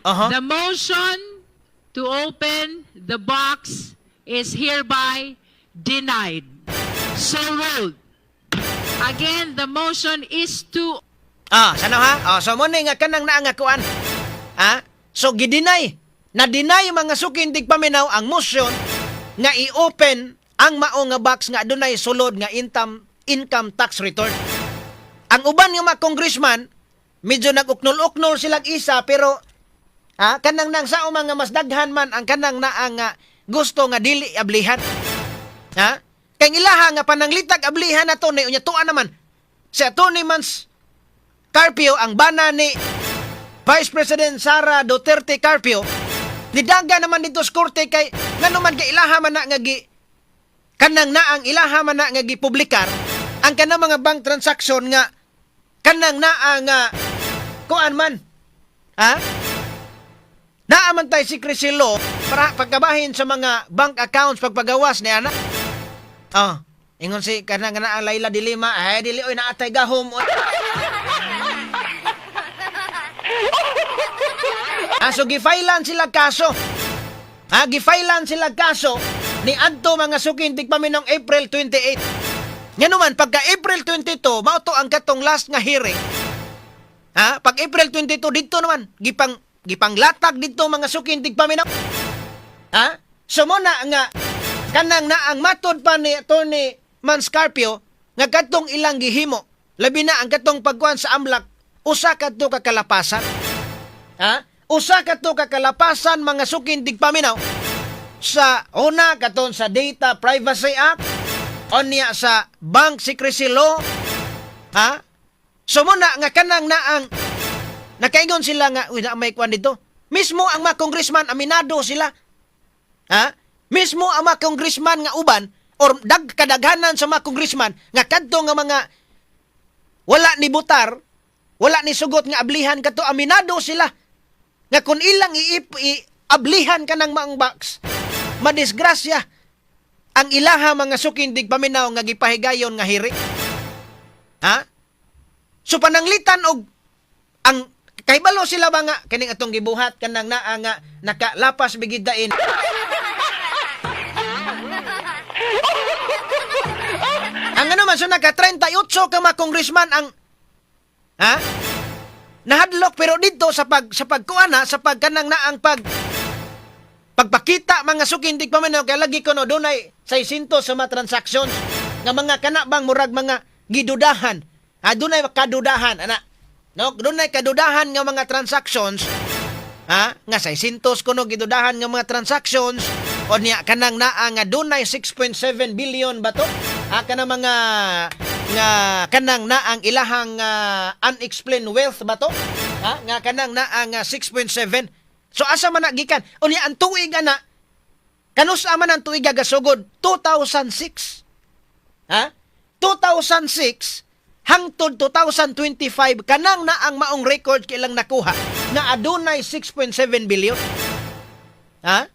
the motion to open the box is hereby denied. So ruled. Again, the motion is to Ah, sana ha? Ah, so mo ni nga kanang naa nga kuan. Ha? So gideny. Na-deny mga suking tigpaminaw ang motion nga i-open ang mao nga box nga adunay sulod nga income tax return. Ang uban nga mga congressman medyo nag-uknol-uknol silang isa, pero ha, kanang nang sa mga mas daghan man ang kanang naa nga gusto nga dili ablihan. Ha? Kay ang ilaha nga pananglitag ablihan na to ni unya tuan naman si Atty. Mans Carpio, ang bana ni Vice President Sara Duterte Carpio, nidaga naman dito sa korte kay ngano man kay ilaha man na nga gi kanang naang ilaha man na nga gipublikar ang kanang mga bank transaction nga kanang naa nga kuan man, ha, naa man tay secrecy law para pagkabahin sa mga bank accounts pagpagawas ni ana. Oh, ingon si kanang nga naa Leila de Lima, ay dili oy, naatay gahom oy. Ah, so gifailan sila kaso. Ah, gifailan sila kaso ni adto mga suking tigpaminong April 28. Nga naman, pagka April 22, mao to ang katong last nga hearing. Ha? Pag April 22 dito naman, gipanglatag dito mga suking tigpaminaw. Ha? So mo na nga kanang na ang matod pa ni Attorney Mans Carpio nga katong ilang gihimo, labi na ang katong pagkuan sa AMLC, usa kadto ka kalapasan. Ha? Usa kadto ka kalapasan mga suking tigpaminaw sa una katon sa Data Privacy Act, unya sa Bank Secrecy Law. Ha? So mo na nga kanang naang nakaingon sila nga uy, na may kuan dito. Mismo ang mga congressman, aminado sila. Ha? Mismo ang mga congressman nga uban or kadaghanan sa mga congressman nga kadto nga mga wala ni butar, wala ni sugot nga ablihan kadto, aminado sila nga kung ilang iip i, ablihan ka ng maong box, madisgrasya ang ilaha mga suking tigpaminaw nga gipahigayon nga hearing. Ha? So pananglitan og ang kahibalo sila ba nga kining atong gibuhat kanang naa nga nakalapas bigid dain. Ang ano man, so naka 38 ka mga congressman ang ha nahadlok, pero dito sa pagkuan ha, sa pagkanang naang pagpakita mga suking tigpaminaw kay lagi kuno dunay 600 sa mga transactions nga mga kana bang murag mga gidudahan, ha, dunay kadudahan ana, no, dunay kadudahan nga mga transactions, ha, nga 600 kuno gidudahan nga mga transactions o niya kanang naa nga dunay 6.7 billion ba to, ha, kanang mga nga kanang naang ilahang unexplained wealth ba to, ha, nga kanang naa nga 6.7. So asa man na gikan? Unya ang tuig ana, kanus-a man ang tuig gasugod? 2006. Ha? 2006 hangtod 2025 kanang na ang maong record kailang nakuha na adunay 6.7 billion. Ha?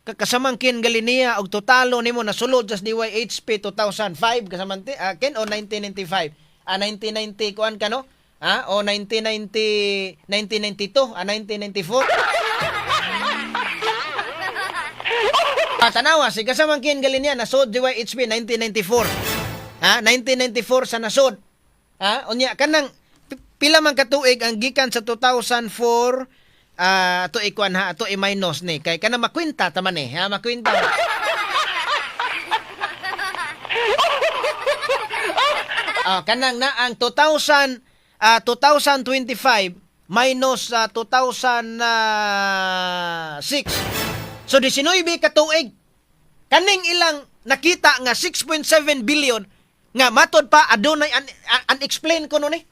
Kasamang Ken Galinia og totalo nimo nasulod sa DYHP 2005 kasamang Ken o 1995. Ah, 1990 kuan ka, no? Ah, o 1990, 1992, ah, 1994. Ah, tanawa si kasamang Ken Galinia nasod DYHP 1994. Ha? 1994 sa nasod. Ha? Unya kanang pila man katuig ang gikan sa 2004, ah, ato ikuan ha, ato i-minus ni kay kanang makwenta ta man eh, ha, makwenta. Ah, kanang na ang 2000 2025 minus sa 2006. So 19 ka tuig kaning ilang nakita nga 6.7 billion nga matod pa adunay unexplained kuno ni.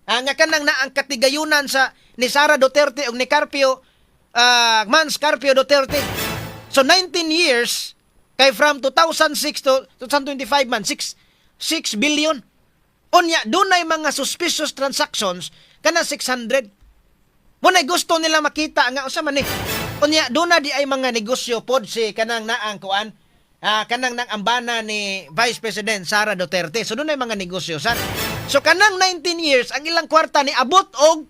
Ah, nga kanang na ang katigayunan sa ni Sara Duterte ug ni Carpio, Mans Carpio Duterte. So 19 years kay from 2006 to 2025 man 6 billion. Unya dunay mga suspicious transactions kana 600. Mo na gusto nila makita nga unsa man ni. Unya duna di ay mga negosyo pod si kanang naang kuan, kanang nang ambana ni Vice President Sara Duterte. So dunay mga negosyo sa. So kanang 19 years ang ilang kwarta ni abot og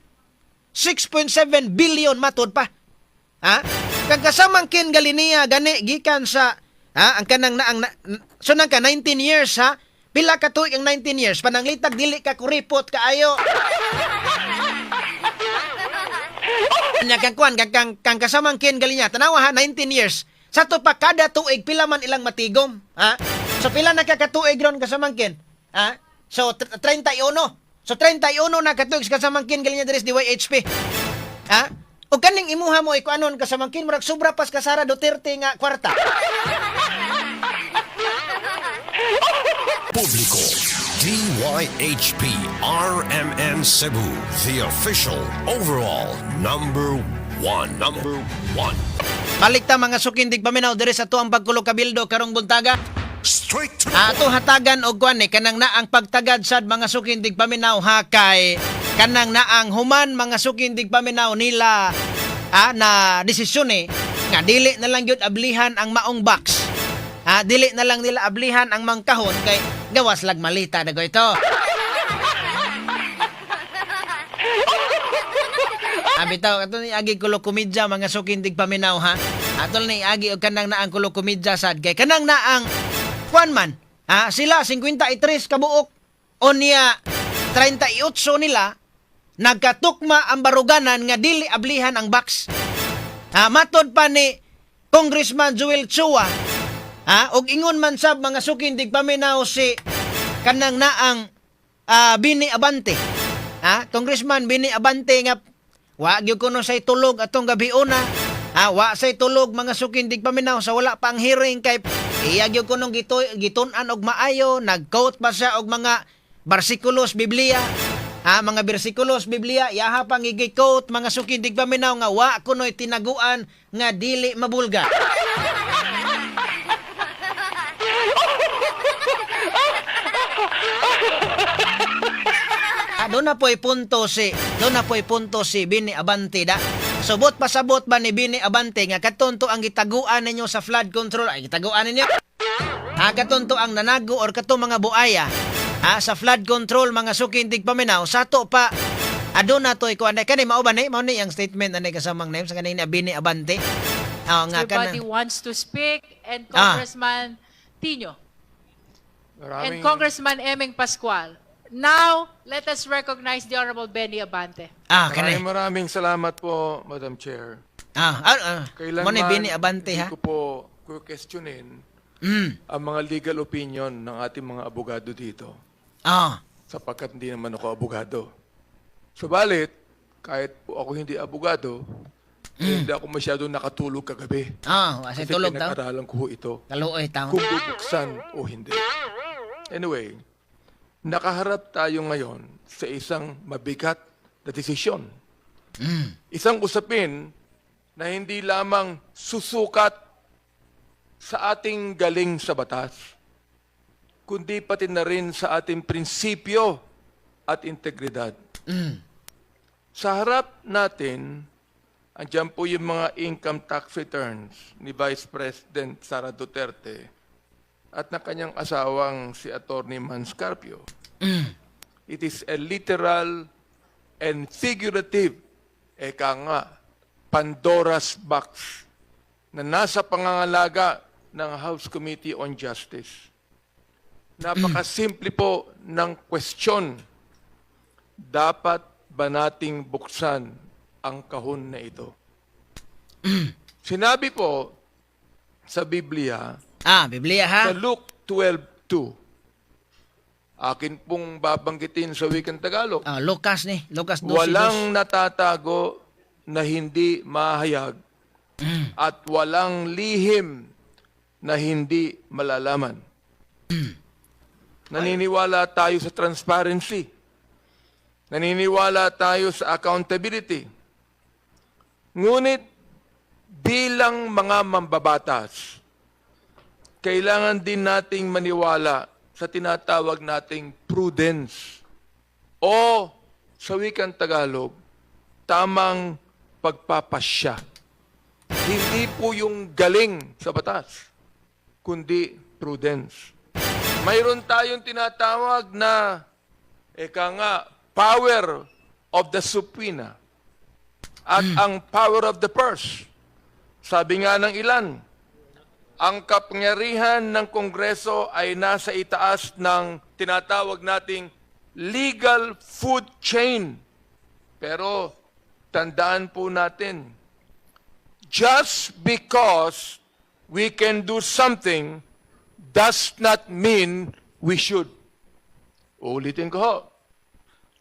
6.7 billion matod pa. Ha? Kag kasamang Ken Galinia gani gikan sa ha ang kanang naang na, so nang ka 19 years ha. Pila ka tuig ang 19 years? Pananglitag dili ka kuripot kaayo. Nya kang kuan kang, kang, kang kasamang Ken Galinia, tanawa ha, 19 years. Sa to pa kada tuig pila man ilang matigom, ha? So pila na ka katuig ron, kasamang Ken? Ha? So 31. So 31 na katuig sa kasamang Ken Galinia diri sa DYHP. Ha? O kaning imuha mo ikuanon, kasamang Ken, murag sobra pas ka Sara Duterte nga kwarta. Publiko, DYHP RMN Cebu, the official overall number one. Number one. Balik ta, mga suking tigpaminaw, diri sa tuang pagkulo kabildo karong buntaga. Straight to the Ato hatagan og kuan eh, kanang naang pagtagad sad, mga suking tigpaminaw ha, kay kanang naang human, mga suking tigpaminaw, nila na desisyon eh nga dili na lang gyud ablihan ang maong box. Ha, dili na lang nila ablihan ang mangkahon kay gawas lag malita dago ito. Ah, bitaw, ato ni agi kulo komedya, mga suking tigpaminaw ha. Ato ni agi og kanang naang kulo komedya sad kay kanang naang kuan man. Ha, sila 53 kabuok unya 38 nila nagkatukma ang baruganan nga dili ablihan ang box. Ha, matod pa ni Congressman Joel Chua. Ha, og ingon man sab, mga suking tigpaminaw, si kanang naang Bini Abante. Ha, Congressman Bini Abante nga wa gyud kuno say tulog atong gabi una. Ha, wa say tulog, mga suking tigpaminaw, sa wala pa ang hearing kay iya gyud kunong gitun-an og maayo, nag-quote pa siya og mga bersikulos Biblia. Ha, mga bersikulos Biblia yaha pang gi-quote, mga suking tigpaminaw, nga wa kunoy tinaguan nga dili mabulga. Ah, doon na po'y punto si Bini Abante da. Subot pasabot ba ni Bini Abante nga katonto ang gitaguan ninyo sa flood control ay gitaguan ninyo? Ha, katonto ang nanago or kato mga buaya ha sa flood control, mga suking tigpaminaw, sato pa aduna to'y kuan kani mao ba ni mao ni ang statement ani kasamang name sa kaning ni Bini Abante. Ah, nga kana. Everybody wants to speak and Congressman Tino and Congressman Emeng Pascual. Now, let us recognize the Honorable Benny Abante. Ah, kani. Maraming maraming salamat po, Madam Chair. Mo ni Kailanman Bini Abante hindi ha. ko po questionin ang mga legal opinion ng ating mga abogado dito sapagkat hindi naman ako abogado. Subalit, kahit po ako hindi abogado, hindi ako masyado nakatulog kagabi. Ah, wa say Kasi tulog taw. pinag-aralan ko ho ito Kaluoy taw. kung bubuksan o hindi. Anyway, nakaharap tayo ngayon sa isang mabigat na desisyon. Isang usapin na hindi lamang susukat sa ating galing sa batas, kundi pati na rin sa ating prinsipyo at integridad. Sa harap natin, andyan po yung mga income tax returns ni Vice President Sara Duterte at ng kanyang asawang si Attorney Mans Carpio. It is a literal and figurative, eka nga, Pandora's box na nasa pangangalaga ng House Committee on Justice. Napakasimple po ng question. Dapat ba nating buksan ang kahon na ito? Sinabi po sa Biblia, Ah, Biblia ha. sa Luke 12:2, Akin pong babanggitin sa wikang Tagalog. Ah, Lucas ni, Lucas 12. Walang natatago na hindi mahayag at walang lihim na hindi malalaman. Naniniwala tayo sa transparency. Naniniwala tayo sa accountability. Ngunit bilang mga mambabatas, kailangan din nating maniwala sa tinatawag nating prudence o sa wikang Tagalog, tamang pagpapasya. Hindi po yung galing sa batas, kundi prudence. Mayroon tayong tinatawag na, eka nga, power of the subpoena at ang power of the purse. Sabi nga ng ilan, ang kapangyarihan ng Kongreso ay nasa itaas ng tinatawag nating legal food chain. Pero tandaan po natin, just because we can do something does not mean we should. Ulitin ko ho.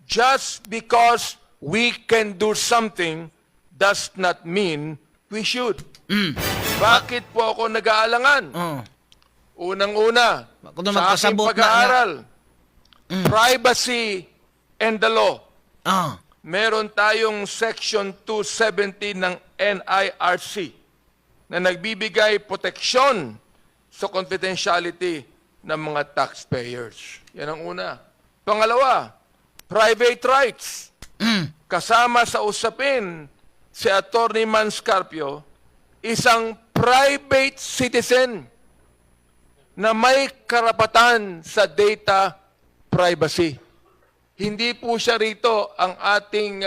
Just because we can do something does not mean we should. Bakit po ako nag-aalangan? Oh. Unang-una, Kung sa aking magpasabot na pag-aaral, privacy and the law. Meron tayong Section 270 ng NIRC na nagbibigay proteksyon sa confidentiality ng mga taxpayers. Yan ang una. Pangalawa, private rights. Kasama sa usapin si Attorney Mans Carpio, isang private citizen na may karapatan sa data privacy. Hindi po siya rito ang ating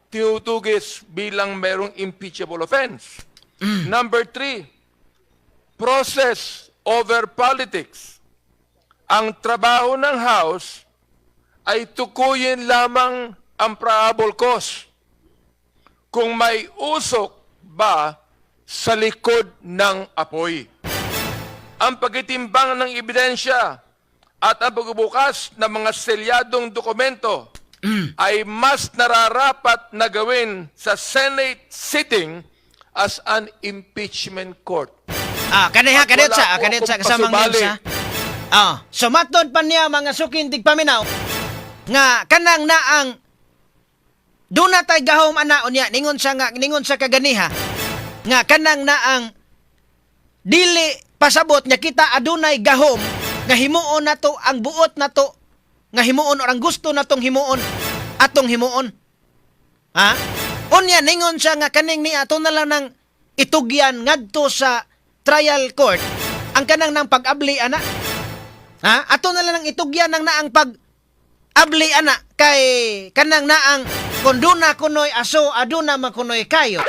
tinutugis bilang merong impeachable offense. Number 3, process over politics. Ang trabaho ng House ay tukuyin lamang ang probable cause. Kung may usok ba sa likod ng apoy. Ang pagtitimbang ng ebidensya at ang pagbubukas ng mga selyadong dokumento ay mas nararapat na gawin sa Senate sitting as an impeachment court. Ah, kaniha At kanit wala sa, po kanit sa akong kasamang pasubali. names ha. Ah, so matod pa niya, mga suking tigpaminaw, nga kanang naang duna tay gahom ana. Unya ningon sa nga ningon sa kaganiha nga kanang naang dili pasabot nga kita adunay gahom nga himuon nato ang buot nato nga himuon or ang gusto natong himuon atong himuon, ha. Unya ningon siya nga kaning ni ato na lang nang itugyan ngadto sa trial court ang kanang nang pag-abli ana, ha. Ato na lang nang itugyan ang naang pag abli ana kay kanang naang kung duna kunoy aso, aduna man kunoy kayo.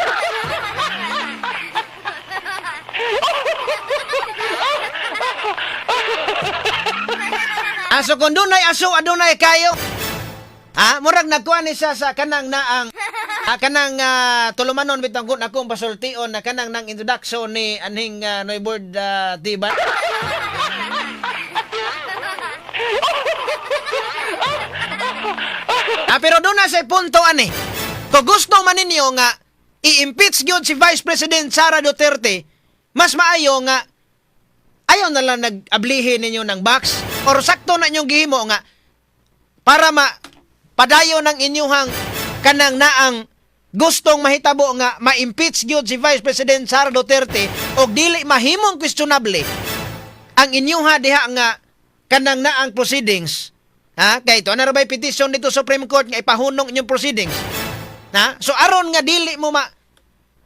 Aso kung dunay aso, adunay kayo. Ha, murag nagkuha ni siya sa kanang naang kanang tulumanon bitong kun akong pasultion na kanang nang introduction ni anhing Noybord Tiban. Ah, pero doon na sa punto ani. Kung gusto man ninyo nga i-impeach gyud si Vice President Sara Duterte, mas maayo nga ayaw na lang nag-ablihin ninyo ng box or sakto na inyong gihimo nga para ma padayon ng inyuhang kanang naang gustong mahitabo nga ma-impeach gyud si Vice President Sara Duterte og dili mahimong questionable ang inyuha diha nga kanang naang proceedings, ha. Kay ito ana ra bay petition dito Supreme Court nga ipahunong inyong proceedings, ha. So aron nga dili mo ma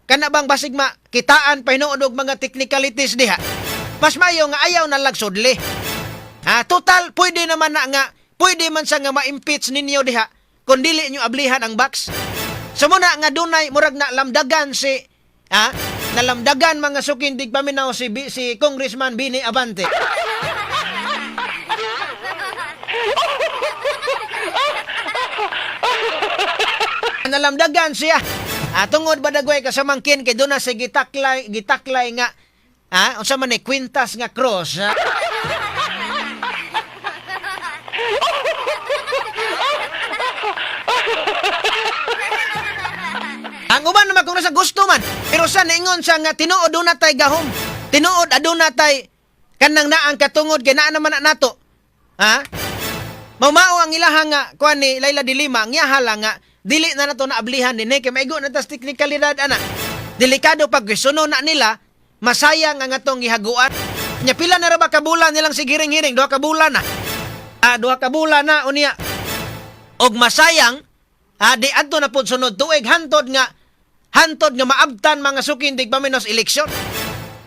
kana bang basig ma kitaan pa hinuon og mga technicalities diha, mas mayo nga ayaw na lag sudli, ha. Total pwede naman na nga pwede man sa nga ma-impeach ninyo diha kung dili nyo ablihan ang box. So muna nga dunay murag na lamdagan si ha, nalamdagan, mga suking tigpaminaw, si Congressman Bini Abante. Nalamdagan siya. Ah, tungod ba dagway kasamangkin kay doon na sa gitaklay gitaklay nga unsa man ni kwintas nga cross, ha? gusto man. Pero sa niingon siya nga tinuod aduna tay gahom. Tinuod aduna tay kanang naang katungod kay naa naman na nato. Ha? Mao ang ilaha nga kuan ni Leila de Lima, ang iyaha lang nga dili na nato naablihan dinhi kay maigo na tas teknikalidad ana. Delikado pag suno na nila, masayang ang atong gihaguan. Nya pila na ra ba ka bulan nilang sigiring-hiring? 2 ka bulan na. Ah, 2 ka bulan na unya. Og masayang ha, di adto na pud sunod tuig, hantod nga maabtan, mga suking tigpaminaw, eleksyon.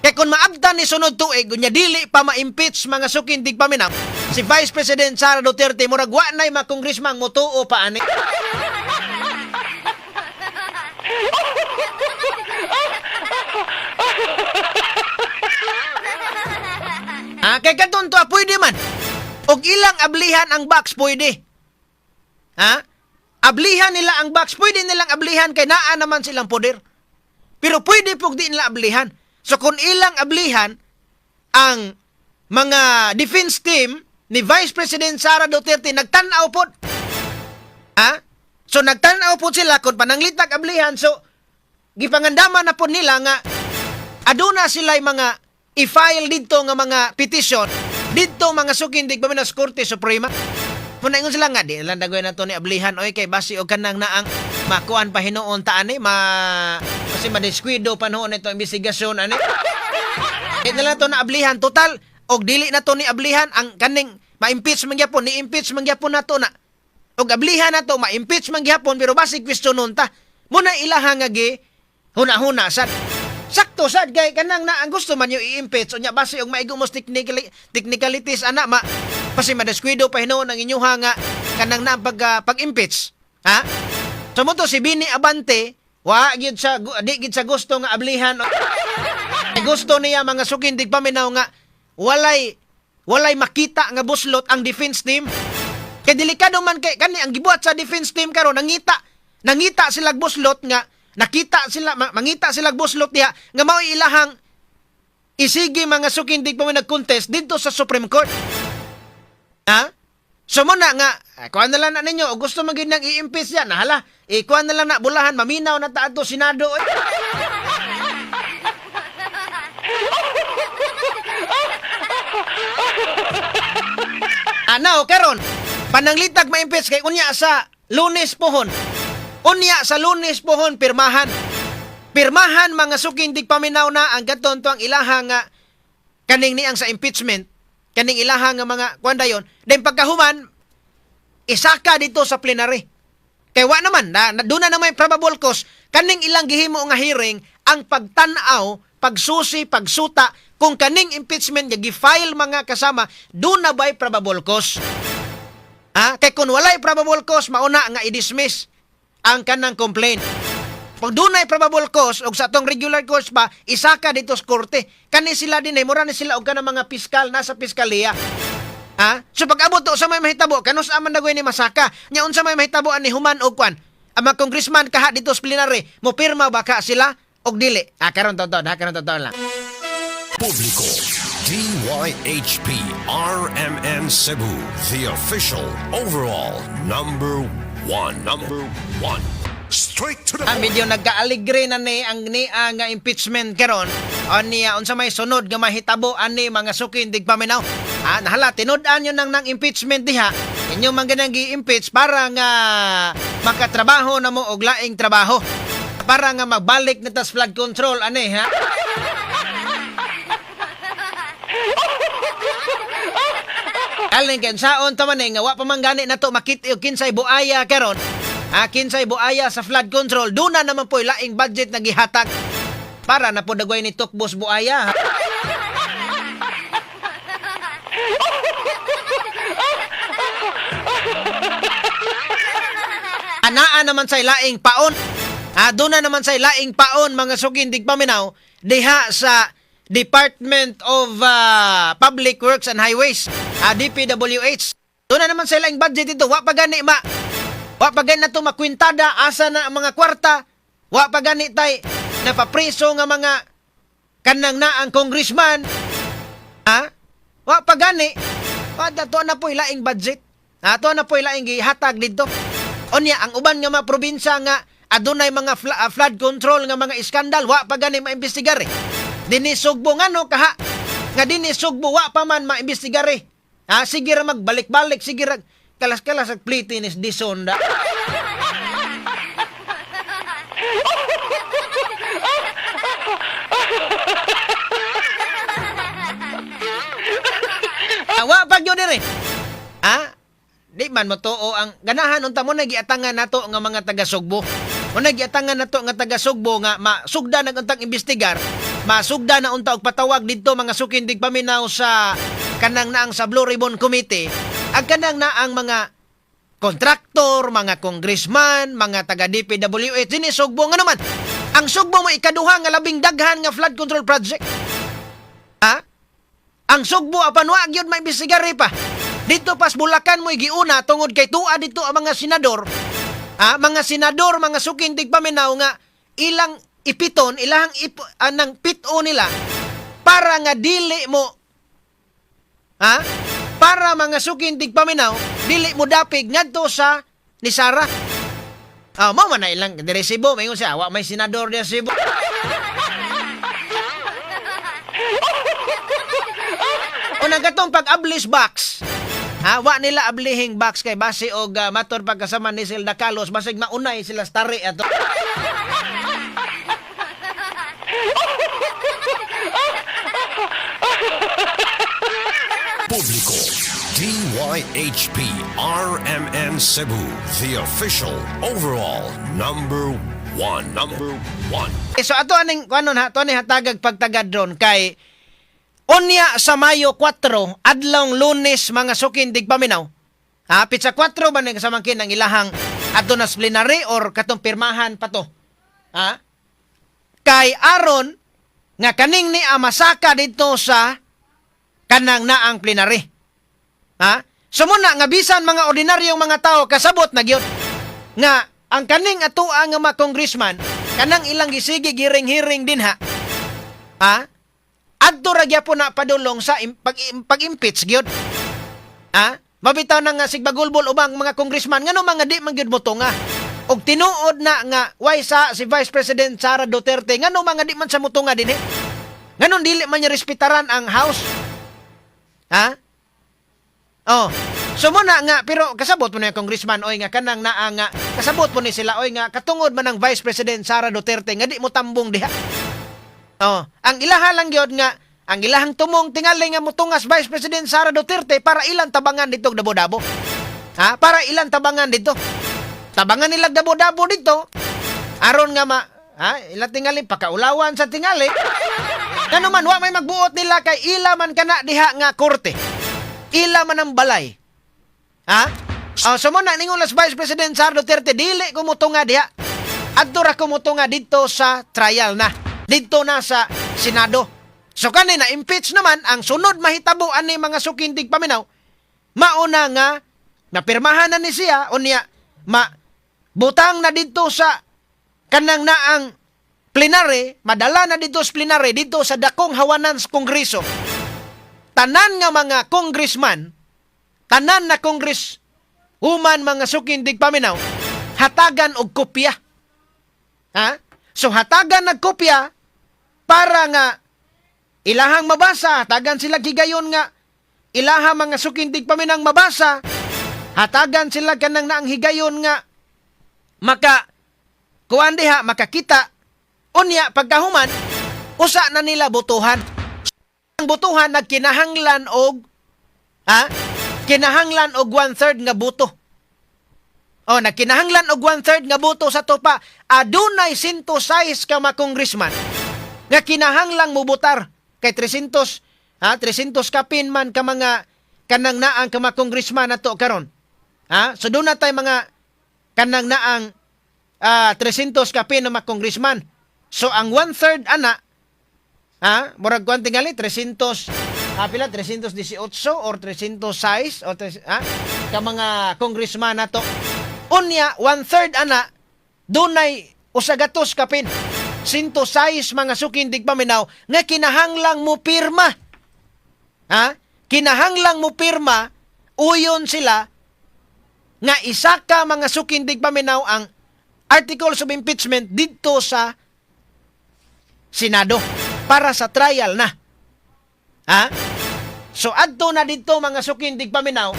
Kay kung maabtan ni sunod tuig unya dili pa ma-impeach, mga suking tigpaminaw, si Vice President Sara Duterte, murag wa nay mga congressman motuo pa ani. Ah, kay katon to, ah, pwede man. Og ilang ablihan ang box, pwede. Ha? Ablihan nila ang box, pwede nilang ablihan kay naa naman silang poder. Pero pwede pug di nila ablihan. So kung ilang ablihan ang mga defense team ni Vice President Sara Duterte nagtan-aw pod. Ha? So nagtan-aw pod sila kung pananglitag ablihan, so gipangandaman na pod nila nga aduna sila mga i-file didto nga mga petition didto, mga suking tigpaminaw, sa Korte Suprema. Muna ingon sila nga di lang dagoy na to ni ablihan oy, kay basi og kanang naang makuan pa hinuon ta ani, ma kasi madeskuido pa noon ito investigasyon ani. Di na lang to na ablihan total, og dili na to ni ablihan ang kaning ma-impeach man gyapon, ni impeach man gyapon nato na. Og ablihan na to, ma-impeach man gyapon, pero basi questionon ta. Muna ilaha nga gi huna-huna sad. Sakto sad kay kanang na ang gusto man yung i-impeach unya basi og maigo mo technicalities ana, ma kasi madeskuido pa hinuon ang inyuha nga kanang na pag pag-impeach. Ha? So mo to si Bini Abante, wa gyud sa di gyud sa gusto nga ablihan. Ay, gusto niya, mga suking tigpaminaw, nga walay walay makita nga buslot ang defense team. Kay delikado man kay kani ang gibuhat sa defense team karon, nangita nangita sila buslot nga nakita sila mangita sila buslot diha nga mao ilahang isigi, mga suking tigpaminaw, nag-contest didto sa Supreme Court. Ha? So mo na nga, eh, kuan na lang na ninyo, o gusto man gyud nang i-impeach yan, hala, eh, kuan na lang na, bulahan, maminaw na ta adto Senado. Eh. Ano, karon, pananglitag ma-impeach kay unya sa Lunes pohon. Unya sa Lunes pohon, pirmahan. Pirmahan, mga suking tigpaminaw, na ang katon to ang ilaha nga kaning niang sa impeachment, kaning ilaha nga mga kuan dayon, then pagkahuman isaka dito sa plenary. Kay wa naman na doon na naman probable cause kaning ilang gihimo nga hearing, ang pagtan-aw, pagsusi, pagsuta kung kaning impeachment nga gi-file, mga kasama, doon na ba'y probable cause? Ha? Kay kung walay probable cause, mauna nga i-dismiss ang kanang complaint. Pag dunay probable cause og sa atong regular course pa, isaka dito sa korte. Kani sila din ay mura ni sila og kanang mga piskal nasa piskaliya. Ha? So pag abot to sa may mahitabo, kanus man dagoy ni masaka. Nya unsa may mahitabo ani human og kwan? Ang mga congressman kaha dito sa plenary, mo pirma ba ka sila og dili? Ah, karon to ha, karon to lang. Publiko. DYHP RMN Cebu, the official overall number one. Number one. Straight to the Ah, point. medyo nagkaaligre na ni ang niya nga impeachment karon. Niya unsa may sunod nga mahitabo ani, mga suking tigpaminaw. Ah, nahala tinud-an yun nang impeachment diha. Inyo man ganang gi-impeach para nga makatrabaho na mo og laing trabaho. Para nga magbalik na tas flood control ani ha. Alin kay saon ta man eh, nga wa pa man gani nato makita og kinsay buaya karon. Ha, kinsay buaya sa flood control. Duna naman po laing budget na gihatag para na po dagway ni Tukbos buaya. Ha? Anaa naman sa laing paon. Ah, doon na naman sa laing paon, mga suking tigpaminaw, diha sa Department of Public Works and Highways, DPWH. Doon na naman sa laing budget ito. Wa pa gani na to makwintada asa na ang mga kwarta. Wa pa gani tay napapreso nga mga kanang na ang congressman. Ha? Wa pa gani. Wa da to na po laing budget. Ha, to na po laing gihatag didto. Unya ang uban nga mga probinsya nga Adunay mga flood control nga mga iskandal, wa pa gani maimbestigar eh. Dinhi Sugbo, ngano kaha nga dinhi Sugbo wa pa man maimbestigar eh? Ha, sige ra magbalik-balik, sige ra kalas-kalas ag pliti ni Dizon da. Ah, wa pa gyud dire. Ha? Di man mo tuo ang ganahan unta mo na giatangan nato nga mga taga Sugbo. Mo na giatangan nato nga taga Sugbo nga masugda nag untang imbestigar, masugda na unta og patawag didto, mga suking tigpaminaw, sa kanang naang sa Blue Ribbon Committee, ang kanang naang mga kontraktor, mga congressman, mga taga DPWH dinhi Sugbo, nga naman ang Sugbo mo ikaduha nga labing daghan nga flood control project. Ha? Ang Sugbo apan wa gyud maimbestigar pa. Dito pas Bulacan mo'y giuna tungod kay tuwa dito ang mga senador. Ha? Mga senador, mga suking tigpaminaw, nga ilang ipiton, ilang anang pito nila para nga dili mo, ha? Para, mga suking tigpaminaw, dili mo dapig ngadto sa ni Sara. Ah, mo man na ilang dire Cebu, maingon siya, wa may senador diya Cebu. Unang katong pag-ablis box. Ha, wa nila ablihing box kay base og mator pagkasama ni Silda Carlos, basig maunay sila sa tari ato. Publiko. DYHP RMN Cebu, the official overall number one. Number one. Eh, so ato aning kuanon ha, ato aning hatagag pagtagad ron kay unya sa Mayo 4, adlawng Lunes, mga suking tigpaminaw. Ha, pitsa 4 ba ni kasamangkin ang ilahang adto na plenary or katong pirmahan pa to? Ha? Kay aron nga kaning ni amasaka dito sa kanang naang plenary. Ha? So muna nga bisan mga ordinaryong mga tao kasabot na gyud nga ang kaning atoa nga mga congressman kanang ilang gisigi giring-hiring din ha. Ha? Adto ra gyapon na padulong sa pag-impeach gyud. Ha? Mabitaw na nga sigbagulbol ubang mga congressman ngano mga di man gyud motunga. Og tinuod na nga way sa si Vice President Sara Duterte, ngano mga di man sa motunga dinhi? Nganon dili man niya respetaran ang House? Ha? Oh. So mo na nga pero kasabot mo na yung congressman oy nga kanang naa nga kasabot po ni sila oy nga katungod man ang Vice President Sara Duterte nga di mo tambong diha. Oh, ang ilaha lang gyud nga ang ilahang tumong tingali nga mutungas Vice President Sara Duterte para ilang tabangan dito dabo-dabo. Ha? Para ilang tabangan dito. Tabangan nila dabo-dabo dito. Aron nga ma ha, ila tingali pakaulawan sa tingali. Kano man wa may magbuot nila kay ila man kana diha nga korte. Ila man ang balay. Ha? Oh, so mo na ningon las Vice President Sara Duterte, dili ko motunga diha. Adto ra ko motunga didto sa trial na. Didto na sa Senado. So kani na impeach naman ang sunod mahitabo ani, mga suking tigpaminaw, mauna nga napirmahan na ni siya, unya ma butang na didto sa kanang naang plenary, madala na didto sa plenary didto sa dakong hawanan sa Kongreso. Tanan nga mga congressman, tanan na congress human, mga suking tigpaminaw, hatagan og kopya. Ha? So hatagan nag kopya para nga ilahang mabasa, hatagan sila gigayon nga ilaha, mga suking tigpaminaw, mabasa, hatagan sila kanang naang higayon nga maka kuan diha, makakita. Unya pagkahuman usa na nila botohan. Ang botohan nagkinahanglan og, ha, kinahanglan og 1/3 nga boto. Oh, nagkinahanglan og 1/3 nga boto. Sa tupa adunay 106 ka mga congressman nga kinahanglang mubotar kay 300, ha, 300 kapin man ka mga kanang naang ka mga congressman nato karon. Ha, so doon na tay mga kanang naang 300 kapin na mga congressman. So ang 1/3 ana, ha, murag kuan tingali 300, ha, pila, 318 or 306 o ha, ka mga congressman nato. Unya 1/3 ana dunay 100 kapin. 106, mga suking tigpaminaw, nga kinahanglang mo pirma. Ha? Kinahanglang mo pirma uyon sila nga isa ka, mga suking tigpaminaw, ang Articles of impeachment didto sa Senado para sa trial na. Ha? So adto na didto, mga suking tigpaminaw,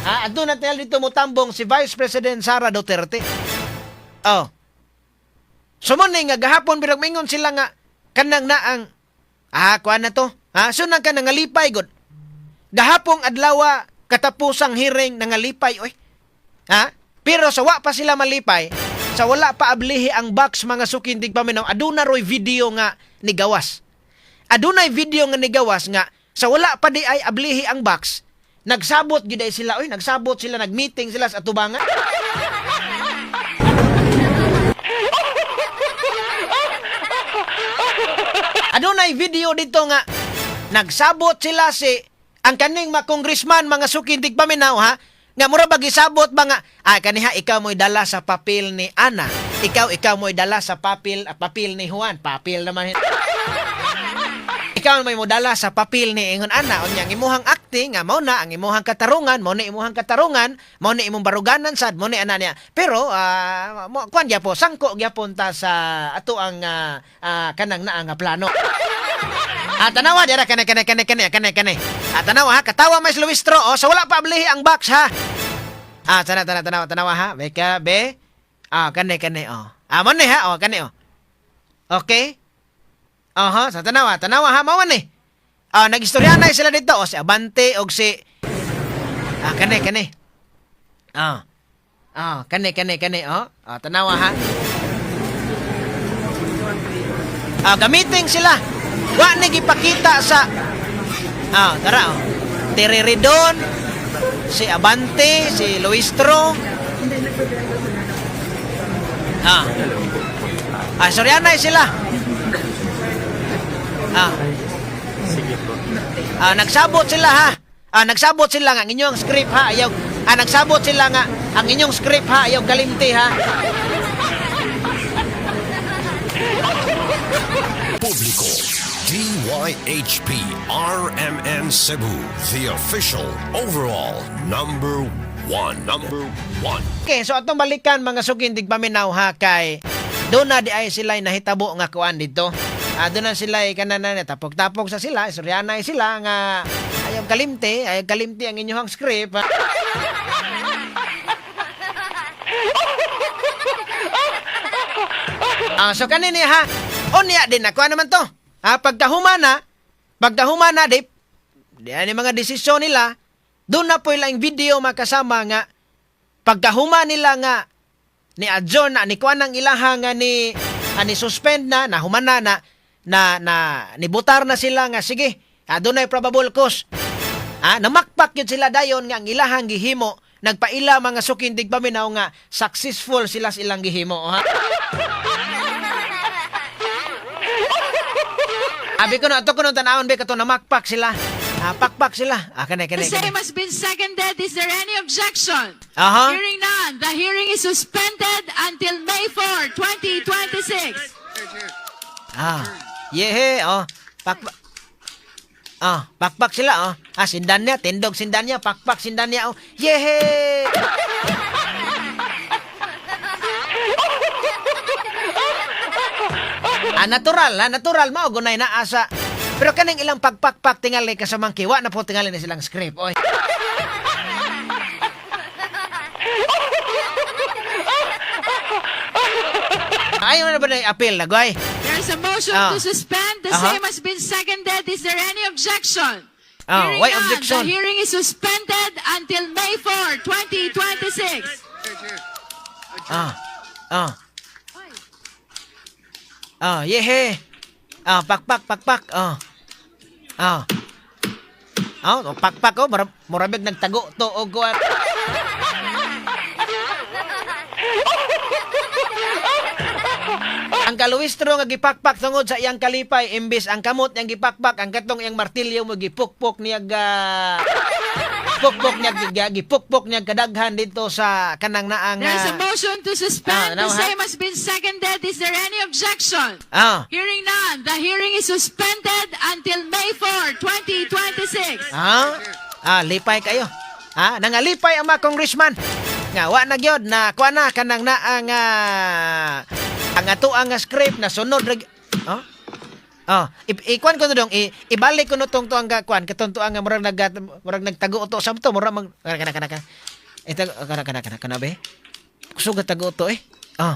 ha? Adto na tayo didto mutambong si Vice President Sara Duterte. Oh. So mo ni nga gahapon birag mingon sila nga kanang naang kuan na to. Ha? So nang ka nangalipay gud. Gahapong adlaw katapusang hearing, nangalipay oy. Ha? Pero sa wa pa sila malipay, sa wala pa ablihi ang box, mga suking tigpaminaw, aduna roy video nga nigawas. Adunay video nga nigawas nga sa wala pa di ay ablihi ang box, nagsabot gyud ay sila oy, nagsabot sila, nagmeeting sila sa atubangan. Adunay video dito nga nagsabot sila si ang kaning mga congressman, mga suking tigpaminaw, ha, nga mura ba gisabot ba nga kaniha ikaw mo'y dala sa papel ni Ana, ikaw mo'y dala sa papel ni Juan, papel naman, ikaw may modala sa papel ni ingon ana. Unya ang imuhang acting nga mao na ang imuhang katarungan, mao na imuhang katarungan, mao na imong baruganan sad, mao ni ana niya, pero mo kuan gyapon, sangko gyapon ta sa ato ang kanang naa nga plano. Tanawa dira, kane kane kane kane kane kane. Tanawa ha, katawa may Luistro oh, sa wala pa ablihi ang box ha. Tana tana tanawa tanawa ha. Beka be. Kane kane oh. Mo ni ha, oh kane oh. Okay? Aha, sa tanawa, tanawa ha, mao ni. Nagistorya na sila dito oh, si Abante og si kane kane. Kane kane kane oh. Tanawa ha. Gamiting sila. Wa ni gipakita sa tara oh. Tiriridon, si Abante, si Luistro. Soryanay sila. Nagsabot sila ha. Nagsabot sila nga ang inyong script ha. Ayaw. Nagsabot sila nga ang inyong script ha. Ayaw kalimti ha. Publiko. DYHP RMN Cebu, the official overall number one. Number one. Okay, so atong balikan, mga suking tigpaminaw ha, kay doon na di ay sila nahitabo nga kuan dito. Doon na sila kanan na tapok-tapok sa sila, istorya sila nga ayaw kalimti ang inyong script. Ha. So kanini ha, unya din ako naman to. Ha, pagkahumana di di ani mga desisyon nila, doon na po ilang video makasama nga pagkahuma nila nga ni adjourn na ni kuan ang ilaha nga ni ani suspend na nahumana na na na nibutar na sila nga sige, adunay probable cause. Namakpak yun sila dayon nga ang ilahang gihimo nagpaila, mga suking tigpaminaw, nga successful sila sa ilang gihimo ha. Abi ko na ato ko nung tanawon be kato namakpak sila. Pakpak sila. Kane kane. The same Kane. has been seconded. Is there any objection? Aha. Hearing none, the hearing is suspended until May 4, 2026. Yehe, oh. Pakpak. Pakpak sila, oh. Sindan niya, tindog sindan niya, pakpak sindan niya, oh. Yehe! Natural, natural mao gunay naa sa. Pero kaning ilang pagpakpak tingali kasamang kiwa na po tingali na silang script, oy. Ayaw na ba na appeal na, goy? There's a motion to suspend. The same has been seconded. Is there any objection? Hearing Why none, objection? the hearing is suspended until May 4, 2026. Yehe. Pakpak, pakpak. Oh, pakpak oh, murabig nagtago to og kuan. Ang kaluistro nga gipakpak tungod sa iyang kalipay, imbis ang kamot niyang gipakpak, ang katong iyang martilyo mo gipukpok niya ga pukpok niya gipukpok niya kadaghan dito sa kanang naang There's a motion to suspend. Now, The ha? same has been seconded. Is there any objection? Hearing none, the hearing is suspended until May 4, 2026. Lipay kayo. Nangalipay ang mga congressman. Nga wa na gyud na kuha na kanang naa nga ang ato ang script na sunod ra. Oh? Oh, ikuan ko no dong, ibalik ko no tong tuang kuan katong tuang nga murag nagtago to sa to, murag mag kana kana kana kana. Eh, tago kana kana kana kana be. Kusog tago to eh. Oh.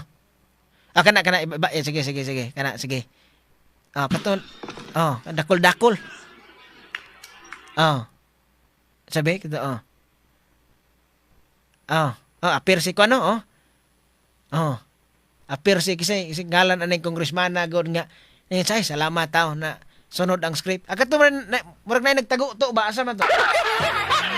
Ah, kana kana iba, eh, sige sige sige, kana sige. Ah, katon. Oh, dakol dakol. Oh. Sabi kito, oh. Oh, oh, apir si kuno, oh. Oh. Apir si kasi si ngalan aning congressman na god nga eh, say, salamat tao na sunod ang script. Ah, kato man na, murag na nagtago to ba, asa man to?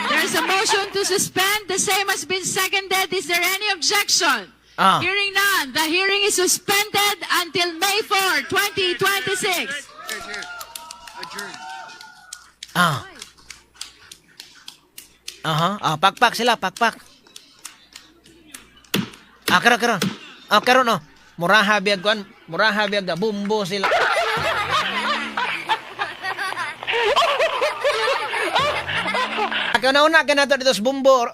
There's a motion to suspend. The same has been seconded. Is there any objection? Ah. Hearing none, the hearing is suspended until May 4, 2026. Ah. Aha, ah, pakpak sila, pakpak. Ah, karon karon. Ah, karon oh. Muraha biyag kuan, muraha biyag bumbo sila. Kana una ka nato dito sa bumbo,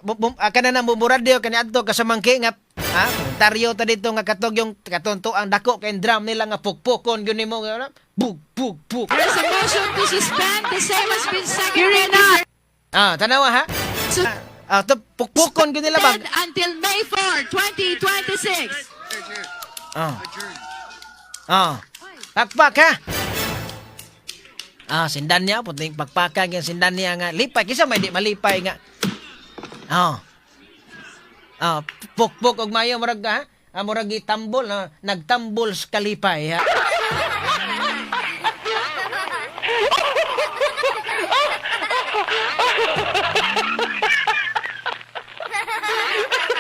kana nang Bumbo Radio kani adto ka sa Mangki nga ha, komentaryo ta dito nga katog yung katonto ang dako kay drum nila nga pukpukon gyud nimo nga bug bug bug. There's a motion to suspend. The same has been seconded. Hearing none. Ah, tanawa ha. Ah, to pukpukon gyud nila ba? Until May 4, 2026. Ah. Ah. Pakpak ha. Ah, sindan niya puting pakpakan yung sindan niya nga lipay kisa may di malipay nga. Ah. Ah, pukpuk og mayo murag ha. Ah, murag gitambol na nagtambol sa kalipay ha.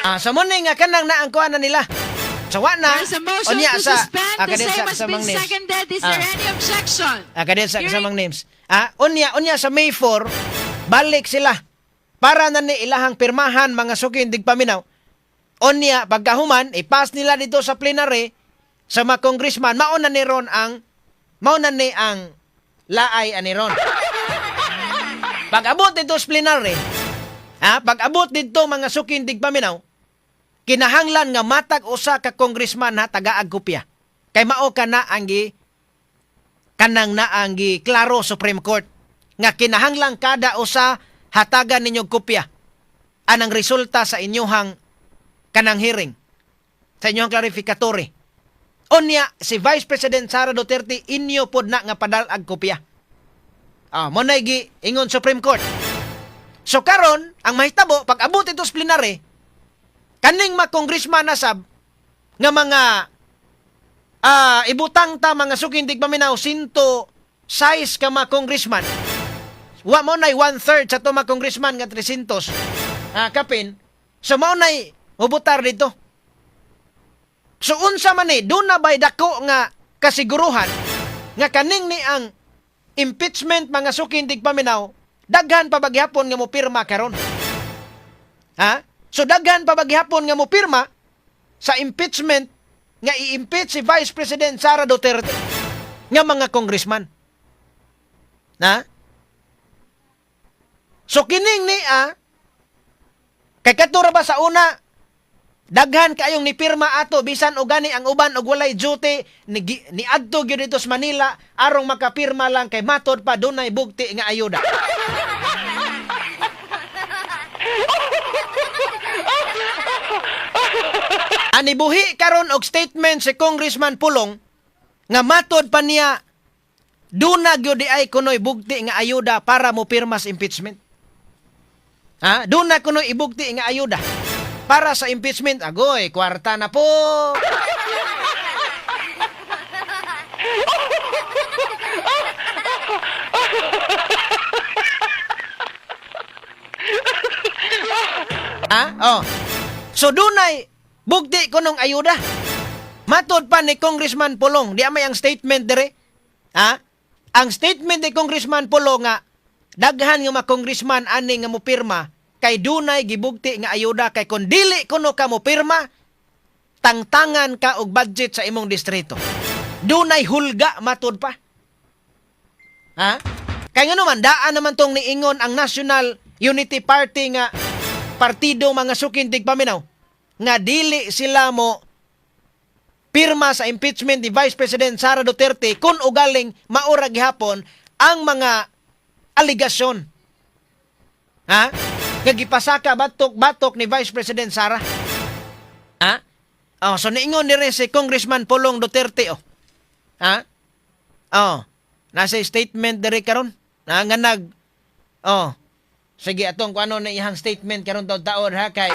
Ah, sa morning nga kanang naang kuan na nila. Sa wa na. There's a motion unya to sa suspend. ah, The kadin same sa has sa been Mang Names. seconded. Is there any objection? Ah, kadin sa kasamang names. Ah, unya unya sa May 4, balik sila para na ni ilahang pirmahan, mga suki paminaw. Unya pagkahuman, ipass nila dito sa plenary sa mga congressman, mao na ni ron ang mao na ni ang laay ani ron. Pag abot dito sa plenary, ha, pag abot dito, mga suki paminaw, kinahanglan nga matag usa ka congressman ha tagaag kopya. Kay mao ka na ang gi kanang naang gi klaro Supreme Court nga kinahanglan kada usa hatagan ninyo kopya anang resulta sa inyuhang kanang hearing, sa inyong clarificatory. Unya si Vice President Sara Duterte inyo pod na nga padal-ag kopya. Ah, mo na gi ingon Supreme Court. So karon ang mahitabo pag abot ito sa plenary, kaning mga congressman na sab nga mga ibutang ta, mga suking paminaw, 106 ka mga congressman. Wa mo nay one third sa to mga congressman nga 300 kapin. So mao nay mubutar dito. So unsa man ni, doon na ba'y dako nga kasiguruhan nga kaning ni ang impeachment, mga suking paminaw, daghan pa bagyapon nga mo pirma karon? Ha? So daghan pa bagyapon nga mo pirma sa impeachment nga i-impeach si Vice President Sara Duterte nga mga congressman. Na? So kining ni kay katura ba sa una daghan kayong nipirma ato bisan og gani ang uban og walay duty ni adto gyud dito sa Manila arong makapirma lang kay matod pa dunay bugti nga ayuda. Anibuhi karon og statement si Congressman Pulong nga matod pa niya duna gyud di ay kunoy bugti nga ayuda para mo pirma sa impeachment. Ha? Duna kunoy ibugti nga ayuda para sa impeachment. Agoy, kwarta na po. Ha? Oh. So dunay bugti kunong ayuda. Matod pa ni Congressman Pulong, di may ang statement dire. Ha? Ang statement ni Congressman Pulong nga daghan nga mga congressman ani nga mopirma kay dunay gibugti nga ayuda, kay kun dili kuno ka mopirma, tangtangan ka og budget sa imong distrito. Dunay hulga matud pa. Ha? Kay ngano man daan naman tong niingon ang National Unity Party nga partido, mga suking tigpaminaw. nga dili sila mo pirma sa impeachment ni Vice President Sara Duterte kung ugaling maura gihapon ang mga aligasyon. Ha? Nga gipasaka batok-batok ni Vice President Sara. Ha? Oh, so niingon ni si Congressman Pulong Duterte, oh. Ha? Oh, nasa statement diri karon. Na nga nag Oh. Sige, atong kung ano na iyang statement karon taon ha, kay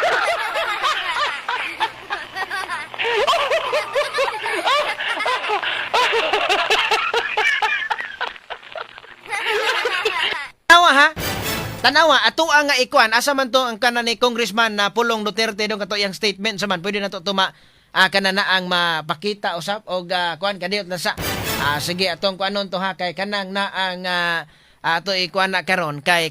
Tanawa ha. Tanawa ato ang nga ikuan asa man to ang kanan ni Congressman na Pulong Duterte dong kato iyang statement sa man pwede na to tuma kana na ang mapakita usab og kuan kadiyot na sa sige, atong kuanon to ha, kay kanang na ang ato ikuan na karon kay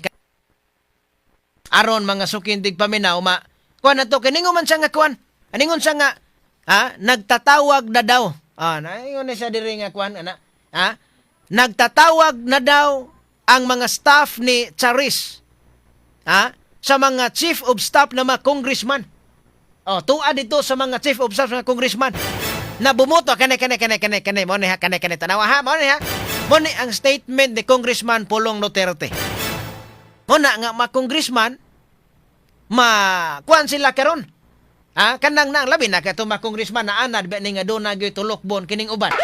aron mga sukindig paminaw ma kuan na to kay ningon man siya nga kuan aningon siya nga ha, nagtatawag na daw, naingon na siya diri nga kuan ana ha, nagtatawag na daw ang mga staff ni Charis ha, sa mga chief of staff na mga congressman. Oh, tuwa dito sa mga chief of staff ng congressman na bumoto kani kani kani kani kani mo ni ha, kani kani, tanawa ha, mo ni ha, mo ni ang statement ni Congressman Pulong Duterte. Mo na nga mga congressman ma kuan sila karon. Ha, kanang nang labi na kato mga congressman na anad ba ni nga doon na gyud tulokbon kining uban.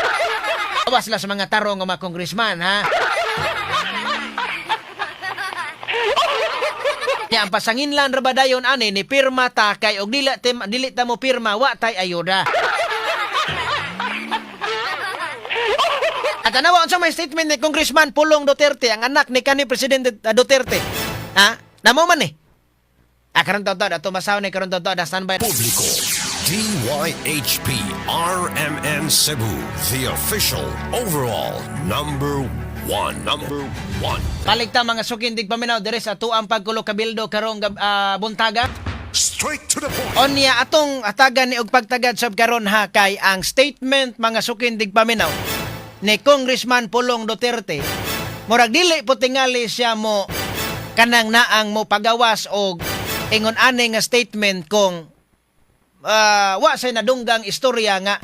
Awas sila sa mga tarong nga mga congressman ha. Nya ang pasanginlan ra ba dayon ani ni pirma ta kay og dili tim, dili ta mo pirma, wa tay ayuda. At tanawa unsa may statement ni Congressman Pulong Duterte, ang anak ni kanhi Presidente Duterte. Ha? Namo man eh. Karon to ato masaw ni karon to da standby. Publiko. DYHP RMN Cebu, the official overall number one. Number one. Paligta mga sukindig paminaw diri sa tuang pagkulo kabildo karong buntaga. Straight to the point. Onya atong atagan ni og pagtagad sab karon ha, kay ang statement mga sukindig paminaw ni Congressman Pulong Duterte, murag dili po tingali siya mo kanang naang mo pagawas og ingon ani nga statement kung wa say nadunggang istorya nga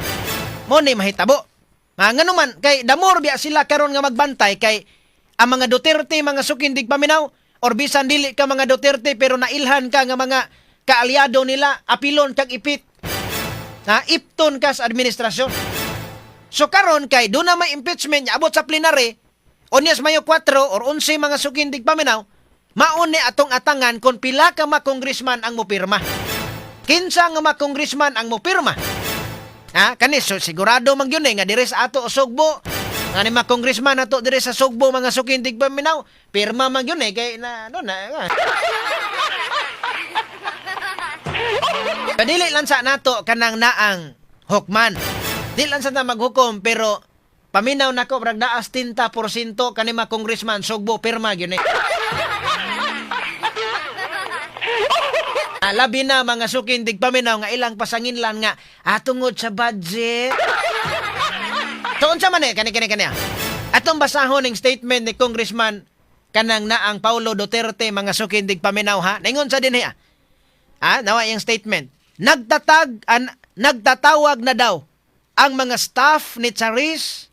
mo ni mahitabo. Nga ngano man kay damor biya sila karon nga magbantay kay ang mga Duterte mga sukindig paminaw or bisan dili ka mga Duterte pero nailhan ka nga mga kaalyado nila, apilon kag ipit. Ha, ipton ka sa administrasyon. So karon kay doon na may impeachment abot sa plenary onyas Mayo 4 or 11 mga sukindig paminaw, mauni atong atangan kung pila ka mga congressman ang mopirma. Kinsa nga mga congressman ang mopirma? Ha, kani so, sigurado man gyud eh, nga diri sa ato Sugbo nga ni mga congressman ato diri sa Sugbo mga sukindig paminaw, pirma man gyud eh kay na ano na. Padili lang sa nato kanang naang hukman. Di lang sa ta maghukom pero paminaw nako brag daas 30% kani mga congressman Sugbo pirma gyud eh. Labi na mga sukindig paminaw nga ilang pasanginlan nga tungod sa budget. So unsa man eh kani kani kani. Atong basahon ning statement ni Congressman kanang naang Paulo Duterte mga sukindig paminaw ha. Ningon sa dinhi. Nawa iyang statement. Nagtatawag na daw ang mga staff ni Charis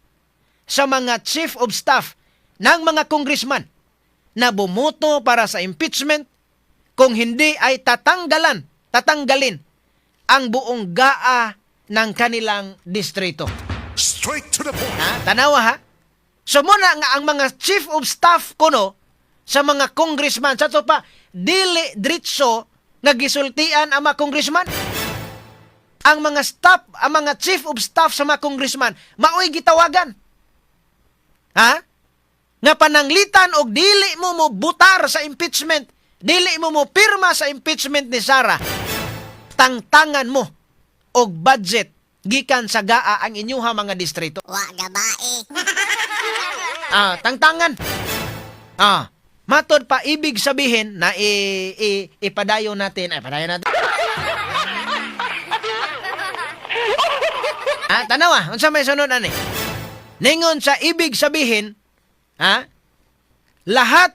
sa mga chief of staff ng mga congressman na bumoto para sa impeachment, kung hindi ay tatanggalin ang buong GAA ng kanilang distrito. Straight to the point. Ha? Tanawa ha? So muna nga ang mga chief of staff kuno sa mga congressman sa to pa dili dritso nga gisultian ang mga congressman. Ang mga staff, ang mga chief of staff sa mga congressman maoy gitawagan. Ha? Nga pananglitan og dili mo mo butar sa impeachment, dili mo mo pirma sa impeachment ni Sara, tangtangan mo og budget gikan sa GAA ang inyuha mga distrito. Wa gabae. Tangtangan. Matod pa ibig sabihin na ipadayon natin, ay padayon natin. Tanawa, unsa may sunod ani? Ningon sa ibig sabihin, ha? Lahat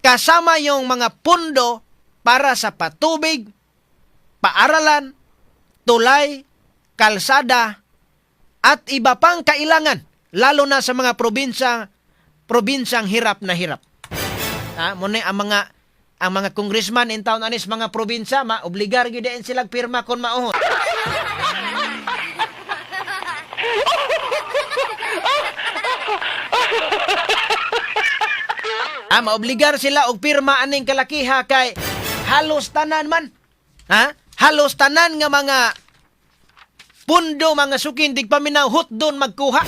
kasama yung mga pundo para sa patubig, Paaralan, tulay, kalsada, at iba pang kailangan, lalo na sa mga probinsyang hirap na hirap. Ha, mao ang mga congressman in town anis mga probinsya, maobligar gyud din sila pirma kon mauhon. Ah, maobligar sila og pirma aning kalakiha kay halos tanan man. Ha? Halos tanan nga mga pundo, mga sukin tigpaminaw, hutdon magkuha.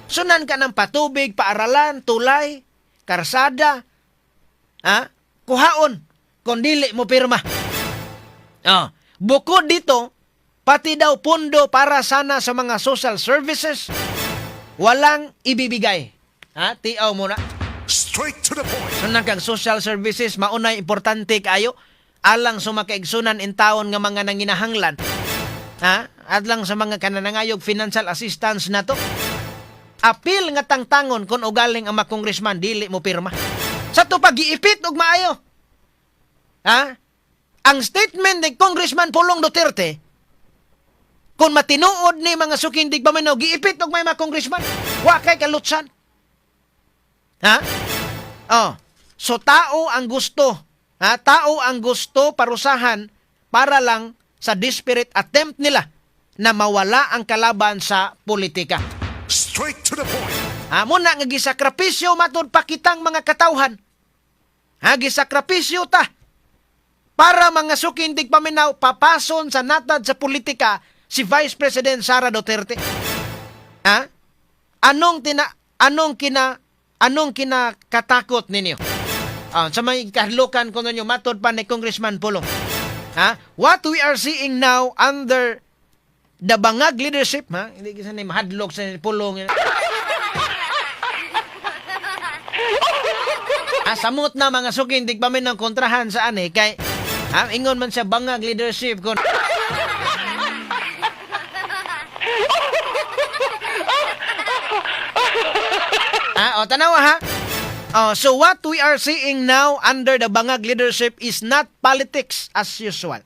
Sunan ka ng patubig, paaralan, tulay, karsada. Ha? Kuhaon kung dili mo pirma. Oh, bukod dito, pati daw pundo para sana sa mga social services, walang ibibigay. Ha? Tiaw mo na. Straight to the point. Sunan kag social services, maunay importante kaayo alang sa makaigsunan in taon nga mga nanginahanglan. Ha? Adlang sa mga kananangayog financial assistance nato. Apil nga tangtangon kung ugaling ang mga congressman dili mo pirma. Sa to pag-iipit og maayo. Ha? Ang statement ni Congressman Pulong Duterte, kung matinuod ni, mga suking tigpaminaw, giipit og may mga congressman, wa kay kalutsan. Ha? Oh. So tao ang gusto, ha? Tao ang gusto parusahan para lang sa desperate attempt nila na mawala ang kalaban sa politika. Straight to the point. Ha, muna nga gisakrapisyo matud pa kitang mga katawhan. Ha, gisakrapisyo ta para, mga suking tigpaminaw, papason sa natad sa politika si Vice President Sara Duterte. Ha? Anong kinakatakot ninyo? Ah, sa may kahadlukan ko ninyo, matod pa ni Congressman Pulong. Ha? What we are seeing now under the bangag leadership, ha? Hindi kasi ni mahadlok sa Pulong. Ah, samot na, mga suking tigpaminaw, kontrahan sa ani kay ha, ingon man sa bangag leadership kon. Ah, o tanawa ha. Oh, so what we are seeing now under the bangag leadership is not politics as usual.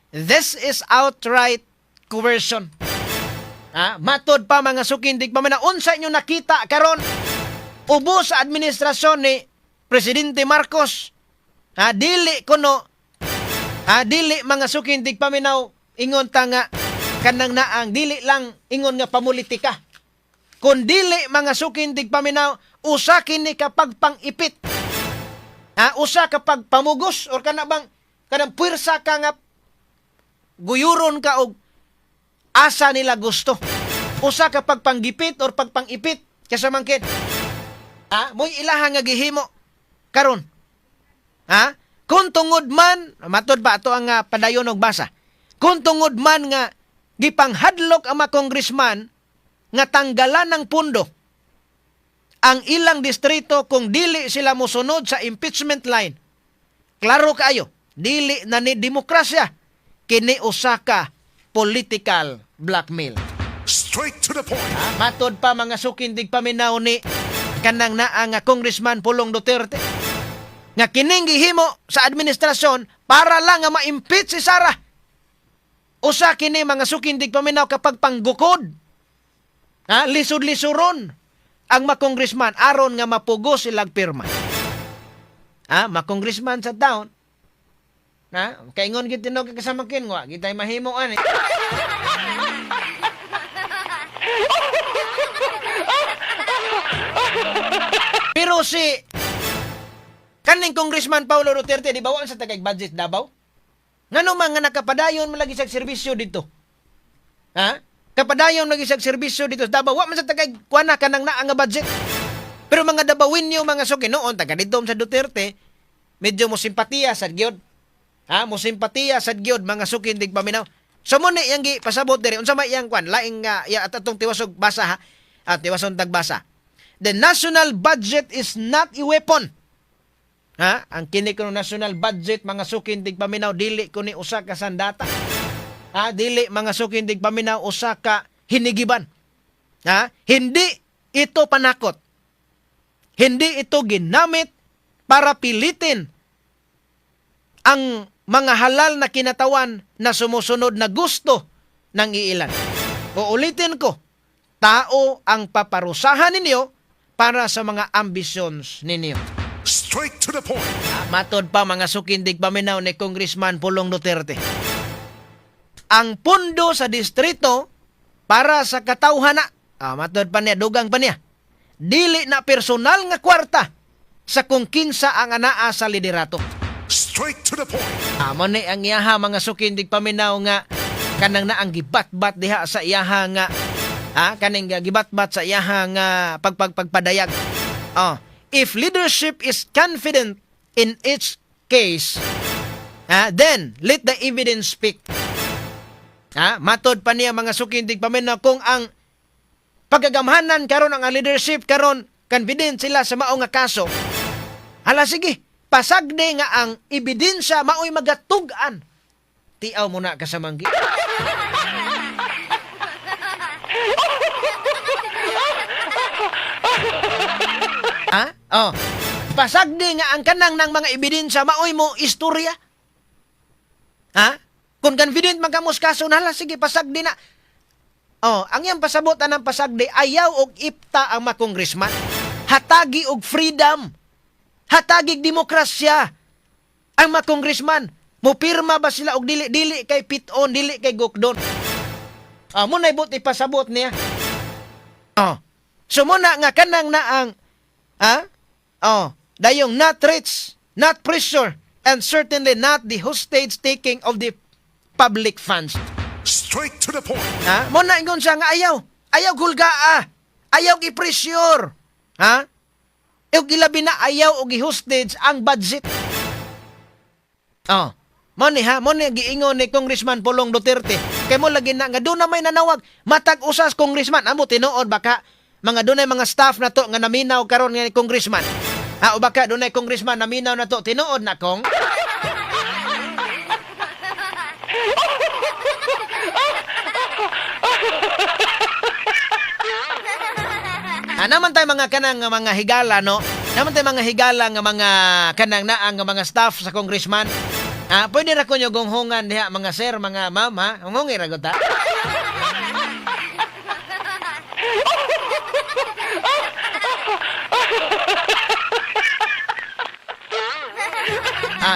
This is outright coercion. Ah, matod pa, mga suking tigpaminaw, unsa inyo nakita karon ubos sa administrasyon ni Presidente Marcos? Ha, dili kuno, ha, dili, mga suking tigpaminaw, ingon ta nga kanang naang dili lang ingon nga pamulitika. Kun dili, mga suking tigpaminaw, usa kini kapag pang-ipit. Ha, usa kapag pamugos or kana bang kanang puwersa ka nga guyuron ka og asa nila gusto. Usa kapag panggipit or pagpangipit kasamangkin. Ha, mo'y ilaha nga gihimo karon. Ha? Kung tungod man, matod ba ato ang padayon og basa. Kung tungod man nga gipanghadlok ang mga congressman nga tanggalan ng pundo ang ilang distrito kung dili sila mosunod sa impeachment line. Klaro kaayo, dili na ni demokrasya, kini usa ka political blackmail. Straight to the point. Ah, matod pa, mga suking tigpaminaw, ni kanang naa nga Congressman Pulong Duterte nga kining gihimo sa administrasyon para lang nga ma-impeach si Sara. Usa kini, mga suking tigpaminaw, kapag panggukod. Ha, lisod-lisuron ang ma-congressman aron nga mapugos silang pirma. Ha, ma-congressman sa taon. Ha, kaingon gid tinog kasamakin wa gitay mahimo ani. Pero si kaning Congressman Paulo Duterte, di ba wa sa tagay budget Davao? Ngano man nga nakapadayon man lagi sa serbisyo dito? Ha? Kapadayon lagi sa serbisyo dito sa Davao, wa man sa tagay kuana kanang naa nga budget. Pero mga Dabawinyo, mga suki noon taga dito sa Duterte, medyo mo simpatiya sa gyud. Ha, mo simpatiya sa gyud, mga suki tigpaminaw. So mo ni iyang gi pasabot diri unsa may iyang kwan laing nga ya at atong tiwasog basa ha. At tiwason tagbasa. The national budget is not a weapon. Ha? Ang kini kuno national budget, mga sukin tigpaminaw, dili ko ni usa ka sandata. Ha? Dili, mga sukin tigpaminaw, usa ka hinigiban. Ha? Hindi ito panakot. Hindi ito ginamit para pilitin Ang mga halal na kinatawan na sumusunod na gusto ng iilan. Uulitin ko, tao ang paparusahan ninyo para sa mga ambitions ninyo. Straight to the point. Matod pa, mga suking tigpaminaw, ni Congressman Pulong Duterte. Ang pundo sa distrito para sa katawhan na. Matod pa niya, dugang pa niya. Dili na personal nga kwarta sa kung kinsa ang anaa sa liderato. Straight to the point. Amo ni ang iyaha, mga suking tigpaminaw, nga kanang na ang gibatbat diha sa iyaha nga kaning gibatbat sa iyaha nga pagpagpagpadayag. Oh, if leadership is confident in its case, then let the evidence speak. Matod pa niya, mga suking tigpaminaw, kung ang pagkagamhanan karon, ang leadership karon confident sila sa mao nga kaso, hala sige, pasagdi nga ang ebidensya maoy magatug-an. Tiaw mo na kasamanggi. Ha? Oh. Pasagdi nga ang kanang ng mga ebidensya maoy mo istorya. Ha? Kung confident man kamo sa kaso, nala sige, pasagdi na. Oh, ang iyang pasabot anang pasagdi, ayaw og ipta ang mga congressman. Hatagi og freedom. Hatagi og demokrasya. Ang mga congressman, mupirma ba sila og dili, dili kay piton, dili kay gukdon. Ah, mo na ibot ipasabot niya. Oh. So muna nga kanang na ang oh, dayong not threats, not pressure, and certainly not the hostage taking of the public funds. Straight to the point. Ha? Mo na ingon siya nga ayaw. Ayaw hulgaa. Ayaw i-pressure. Ha? Ug ilabi na ayaw og i-hostage ang budget. Oh. Mo ni ha, mo ni giingon ni Congressman Pulong Duterte. Kay mo lagi na nga doon na may nanawag matag usas congressman. Amo tinuod baka mga dunay mga staff na to nga naminaw karon nga ni congressman. Ha, o baka dunay congressman naminaw na to, tinuod na kong naman tayo mga kanang nga mga higala, no? Naman tayo mga higala nga mga kanang naang nga mga staff sa congressman. Pwede ra ko nyo gunghungan diha, mga sir, mga ma'am, ha? Hunghungi ra gud ta.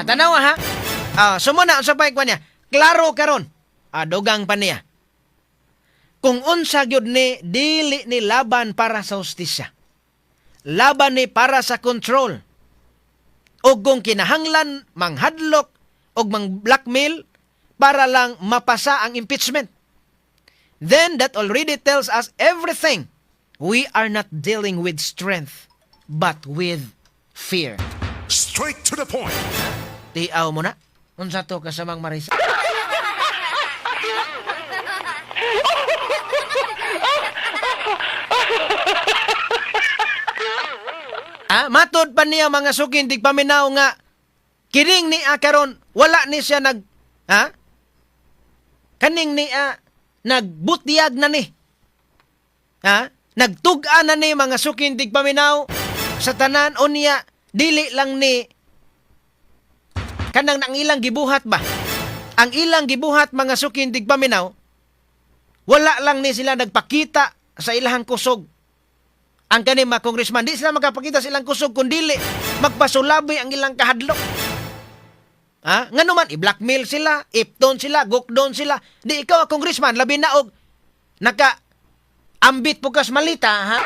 Tanawa ha. Sumuna sa pa niya. Klaro karon. Dugang pa niya. Kung unsa gyud ni, dili ni laban para sa hustisya. Laban ni para sa control. O kung kinahanglan manghadlok og mang-blackmail para lang mapasa ang impeachment, then that already tells us everything. We are not dealing with strength, but with fear. Straight to the point. Tiaw mo na. Unsa to kasamang Marisa? Matod pa niya, mga suking tigpaminaw, nga kining ni karon wala ni siya nag ha? Kaning ni nagbutyag na ni. Ha? Nagtug-an na ni, mga suking tigpaminaw, sa tanan. Unya dili lang ni kanang ang ilang gibuhat ba? Ang ilang gibuhat, mga suking tigpaminaw, wala lang ni sila nagpakita sa ilahang kusog. Ang kaning mga congressman, di sila makapakita sa ilang kusog kung dili magpasulabi ang ilang kahadlok. Ha? Ngano man, i-blackmail sila, ipton sila, gukdon sila. Di ikaw ang congressman, labi na og naka ambit po kas malita, ha?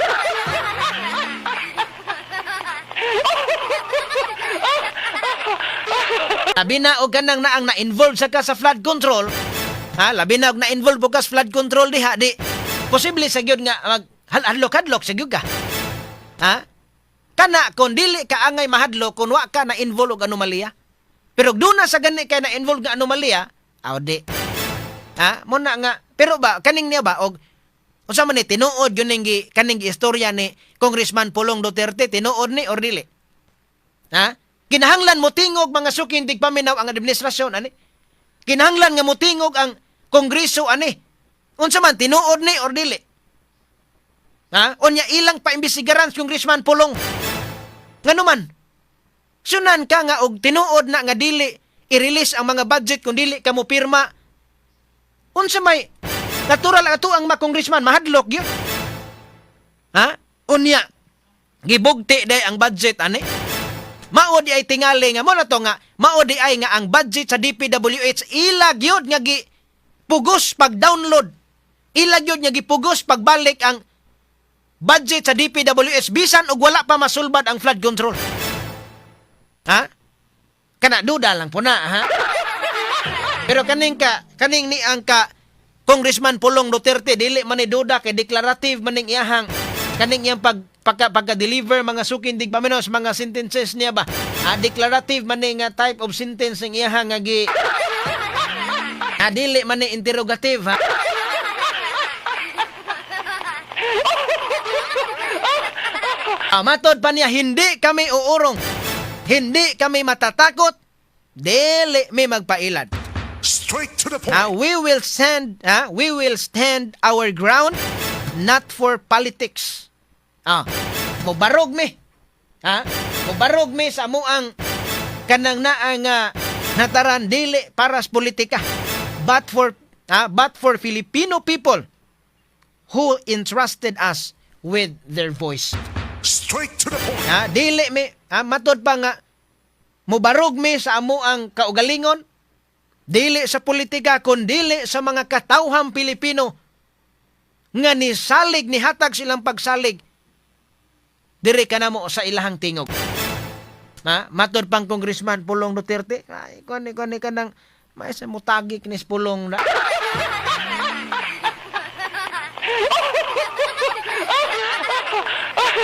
Labi na og kanang naang na-involve sa ka sa flood control, ha? Labi na og na-involve po ka sa flood control diha, di posible sa gyud nga mag hadlok-hadlok sa gyud ka. Ha? Kana kung dili ka angay mahadlok kung wa ka na-involve og anomalya. Pero doon na sa gani kay na-involve nga anomalya, aw di. Ha? Mo na nga pero ba kaning niya ba og unsa man ni, tinuod yun ning kaning istorya ni Congressman Pulong Duterte, tinuod ni or dili? Ha? Kinahanglan mo tingog, mga suking tigpaminaw, ang administrasyon ani. Kinahanglan nga motingog ang Kongreso ani. Unsa man, tinuod ni or dili? Ha? Unya ilang paimbestigaran si Congressman Pulong. Ngano man? Sunan ka nga og tinuod na nga dili I-release ang mga budget kung dili ka mo pirma. Unsa may natural ato ang mga congressman mahadlok gyud. Ha? Unya gibugti day ang budget ani. Mao di ay tingali nga mo na to nga mao di ay nga ang budget sa DPWH ila gyud nga gi pugos pag-download. Ila gyud nga gipugos pagbalik ang budget sa DPWH bisan og wala pa masulbad ang flood control. Ha? Kana duda lang po na, ha? Pero kaning ni ang ka Congressman Pulong Duterte, dili man ni duda kay declarative man ning iyahang kaning iyang pagka-deliver, mga suking tigpaminaw, mga sentences niya ba? Ah, declarative man ni nga type of sentence ang iyahang nga gi ah, dili man ni interrogative, ha? Ah, matod pa niya, hindi kami uurong. Hindi kami matatakot. Dili mi magpailad. Straight to the point. Ah, we will stand our ground not for politics. Ah, mobarog mi. Ha? Mobarog mi sa amuang kanang naang nataran dili para sa politika, but for Filipino people who entrusted us with their voice. Straight to the point. Ha, dili mi, ha, matod pa nga mobarog mi sa amuang kaugalingon dili sa politika kun dili sa mga katawhang Pilipino nga nisalig, nihatag silang pagsalig diri kanamo sa ilahang tingog. Ha, matod pang Congressman Pulong Duterte, ay kuan ni kanang may sa mutagik ni Pulong na.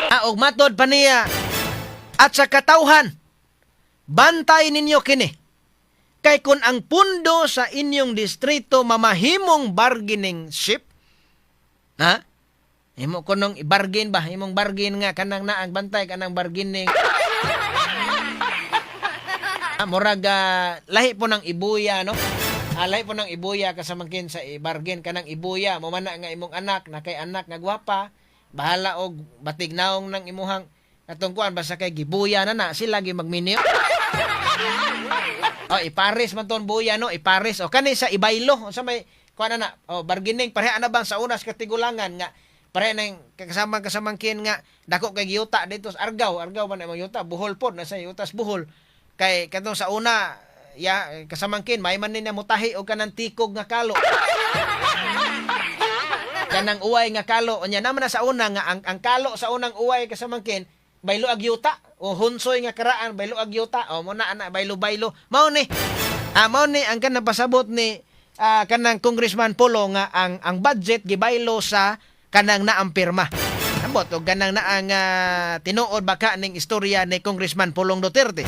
Ah, og matod pa niya, at sa katawhan, bantay ninyo kini. Kay kun ang pundo sa inyong distrito mamahimong bargaining ship, ha? Imo kunong i-bargain ba? Imong bargain nga kanang naang bantay kanang bargaining. Ah, murag lahi po ng ibuya, no? Ah, lahi po ng ibuya kasamangkin sa i-bargain kanang ibuya. Mo man na nga imong anak na kay anak nga gwapa, bahala og batig naong ng imuhang katong kuan, basta kay gibuya na na sila gi magminyo. Oh, ipares man ton buya, no, ipares. O kani sa ibaylo, unsa may kuan na na? Oh, bargaining pareha na bang sa unas katigulangan nga pareha nang kasama kasamangkin nga dako kay giyuta dito sa Argao, Argao man imong yuta, Bohol pod na sa yutas Bohol. Kay katong sa una ya kasamangkin may man ni mutahi og kanang tikog nga kalo. Kanang uway nga kalo unya naman na sa una nga ang kalo sa unang uway kasamangkin baylo ag yuta o hunsoy nga karaan baylo ag yuta o mo na ana baylo-baylo mao ni mao ni ang kanang pasabot ni kanang Congressman Polo nga ang budget gibaylo sa kanang naang pirma. Ambot og kanang naang tinuod baka ning istorya ni Congressman Pulong Duterte.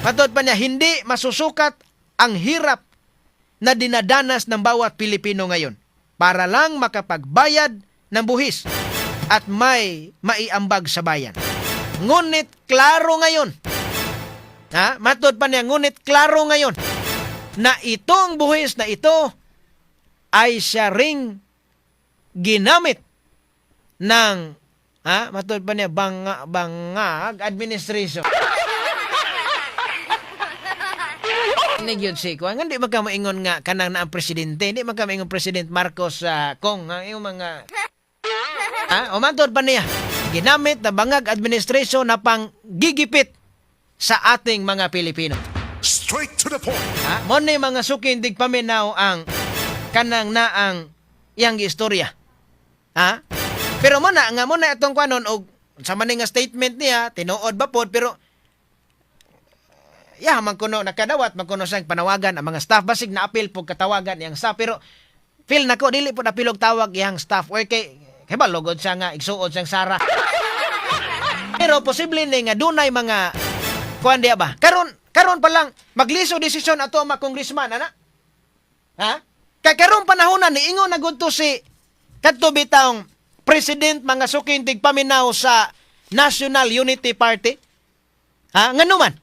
Patod pa niya, hindi masusukat ang hirap na dinadanas ng bawat Pilipino ngayon para lang makapagbayad ng buhis at may maiambag sa bayan. Ngunit klaro ngayon, ha? Matod pa niya, ngunit klaro ngayon na itong buhis na ito ay siya ring ginamit ng, ha? Matod pa niya, bangag administration. Nagyod si ko. Ang hindi magkamaingon nga kanang na ang presidente, hindi magkamaingon President Marcos kong ang iyong mga ha, umantod pa niya. Ginamit na bangag administration na pang gigipit sa ating mga Pilipino. Straight to the point. Ha? Mo ni mga sukindig paminaw ang kanang na ang iyang istorya. Ha? Pero mo na nga mo na itong kwanon og sa maning nga statement niya tinuod ba pod, pero ya man kuno nakadawat man kuno siyang panawagan ang mga staff, basig naapil pug katawagan iyang staff, pero feel nako dili pud apilog tawag iyang staff or kay kabalo gud siya nga igsuod siyang Sara. Pero posible ni nga dunay mga kuan diya ba. Karon pa lang magliso desisyon ato ang mga congressman ana. Ha? Kay karong panahon na niingon na gud to si kadto bitawng president, mga suking tigpaminaw, sa National Unity Party. Ha? Ngano man?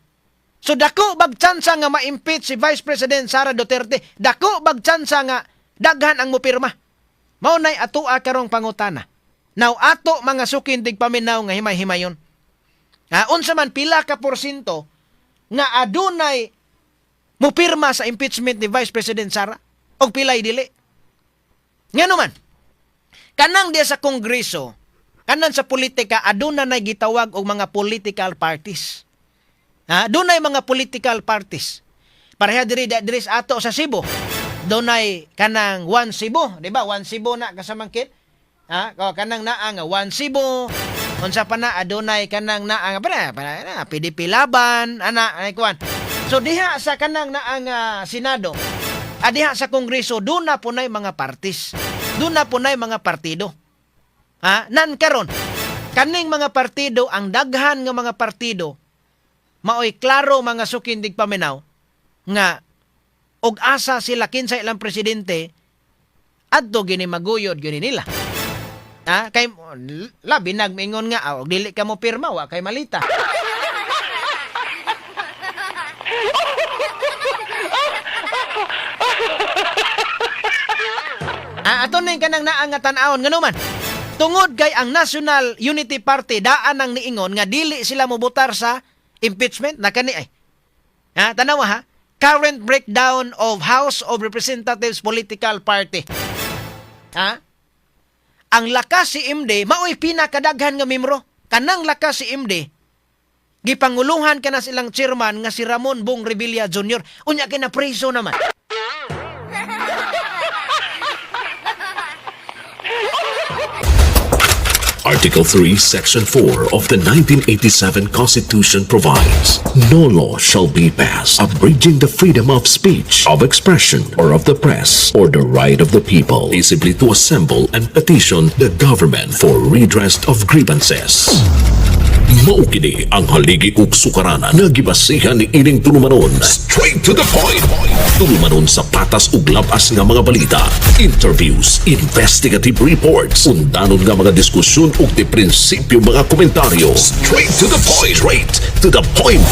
So dako bag tsansa nga ma-impeach si Vice President Sara Duterte? Dako bag tsansa nga daghan ang mopirma? Mao nay atoa karong pangutana. Now ato mga suking tigpaminaw nga himay-himayon. Ha, unsa man pila ka porsyento nga adunay Mupirma sa impeachment ni Vice President Sara og pilay dili. Ngano man? Kanang diya sa Kongreso, kanan sa politika, aduna nay gitawag og mga political parties. Ha? Dunay mga political parties. Pareha diri sa ato sa Cebu. Dunay kanang One Cebu, di ba? One Cebu na kasamangkit. Ha? O, kanang naa nga One Cebu. Unsa pa na, adunay kanang naa nga para na PDP Laban, ana ay kuan. So diha sa kanang naa nga Senado, diha sa Kongreso, duna po nay mga parties. Duna po nay mga partido. Ha? Nan karon, kaning mga partido, ang daghan nga mga partido, maoy klaro, mga suking tigpaminaw, nga og asa sila, kinsa ilang presidente, adto gini maguyod gini nila. Ha? Kay labi nagmingon nga og dili ka mo pirma, wa kay malita. Ah, ato ning kanang naa nga tan-awon, ngano man? Tungod kay ang National Unity Party daan ang niingon nga dili sila mobotar sa impeachment na kani ay. Ha, tanawa ha. Current breakdown of House of Representatives political party. Ha? Ang Lakas CMD maoy pinakadaghan nga membro. Kanang Lakas CMD, gipanguluhan kana silang chairman nga si Ramon Bong Revilla Jr. Unya kay napreso naman. Article 3, Section 4 of the 1987 Constitution provides, "No law shall be passed abridging the freedom of speech, of expression, or of the press, or the right of the people peaceably to assemble and petition the government for redress of grievances." Mao kini ang haligi ug sukaranan nga gibasihan ni ining tulumanon. Straight to the point. Tulumanon sa patas ug labas nga mga balita, interviews, investigative reports, undanon nga mga diskusyon ug di prinsipyo mga komentaryo. Straight to the point. Straight to the point.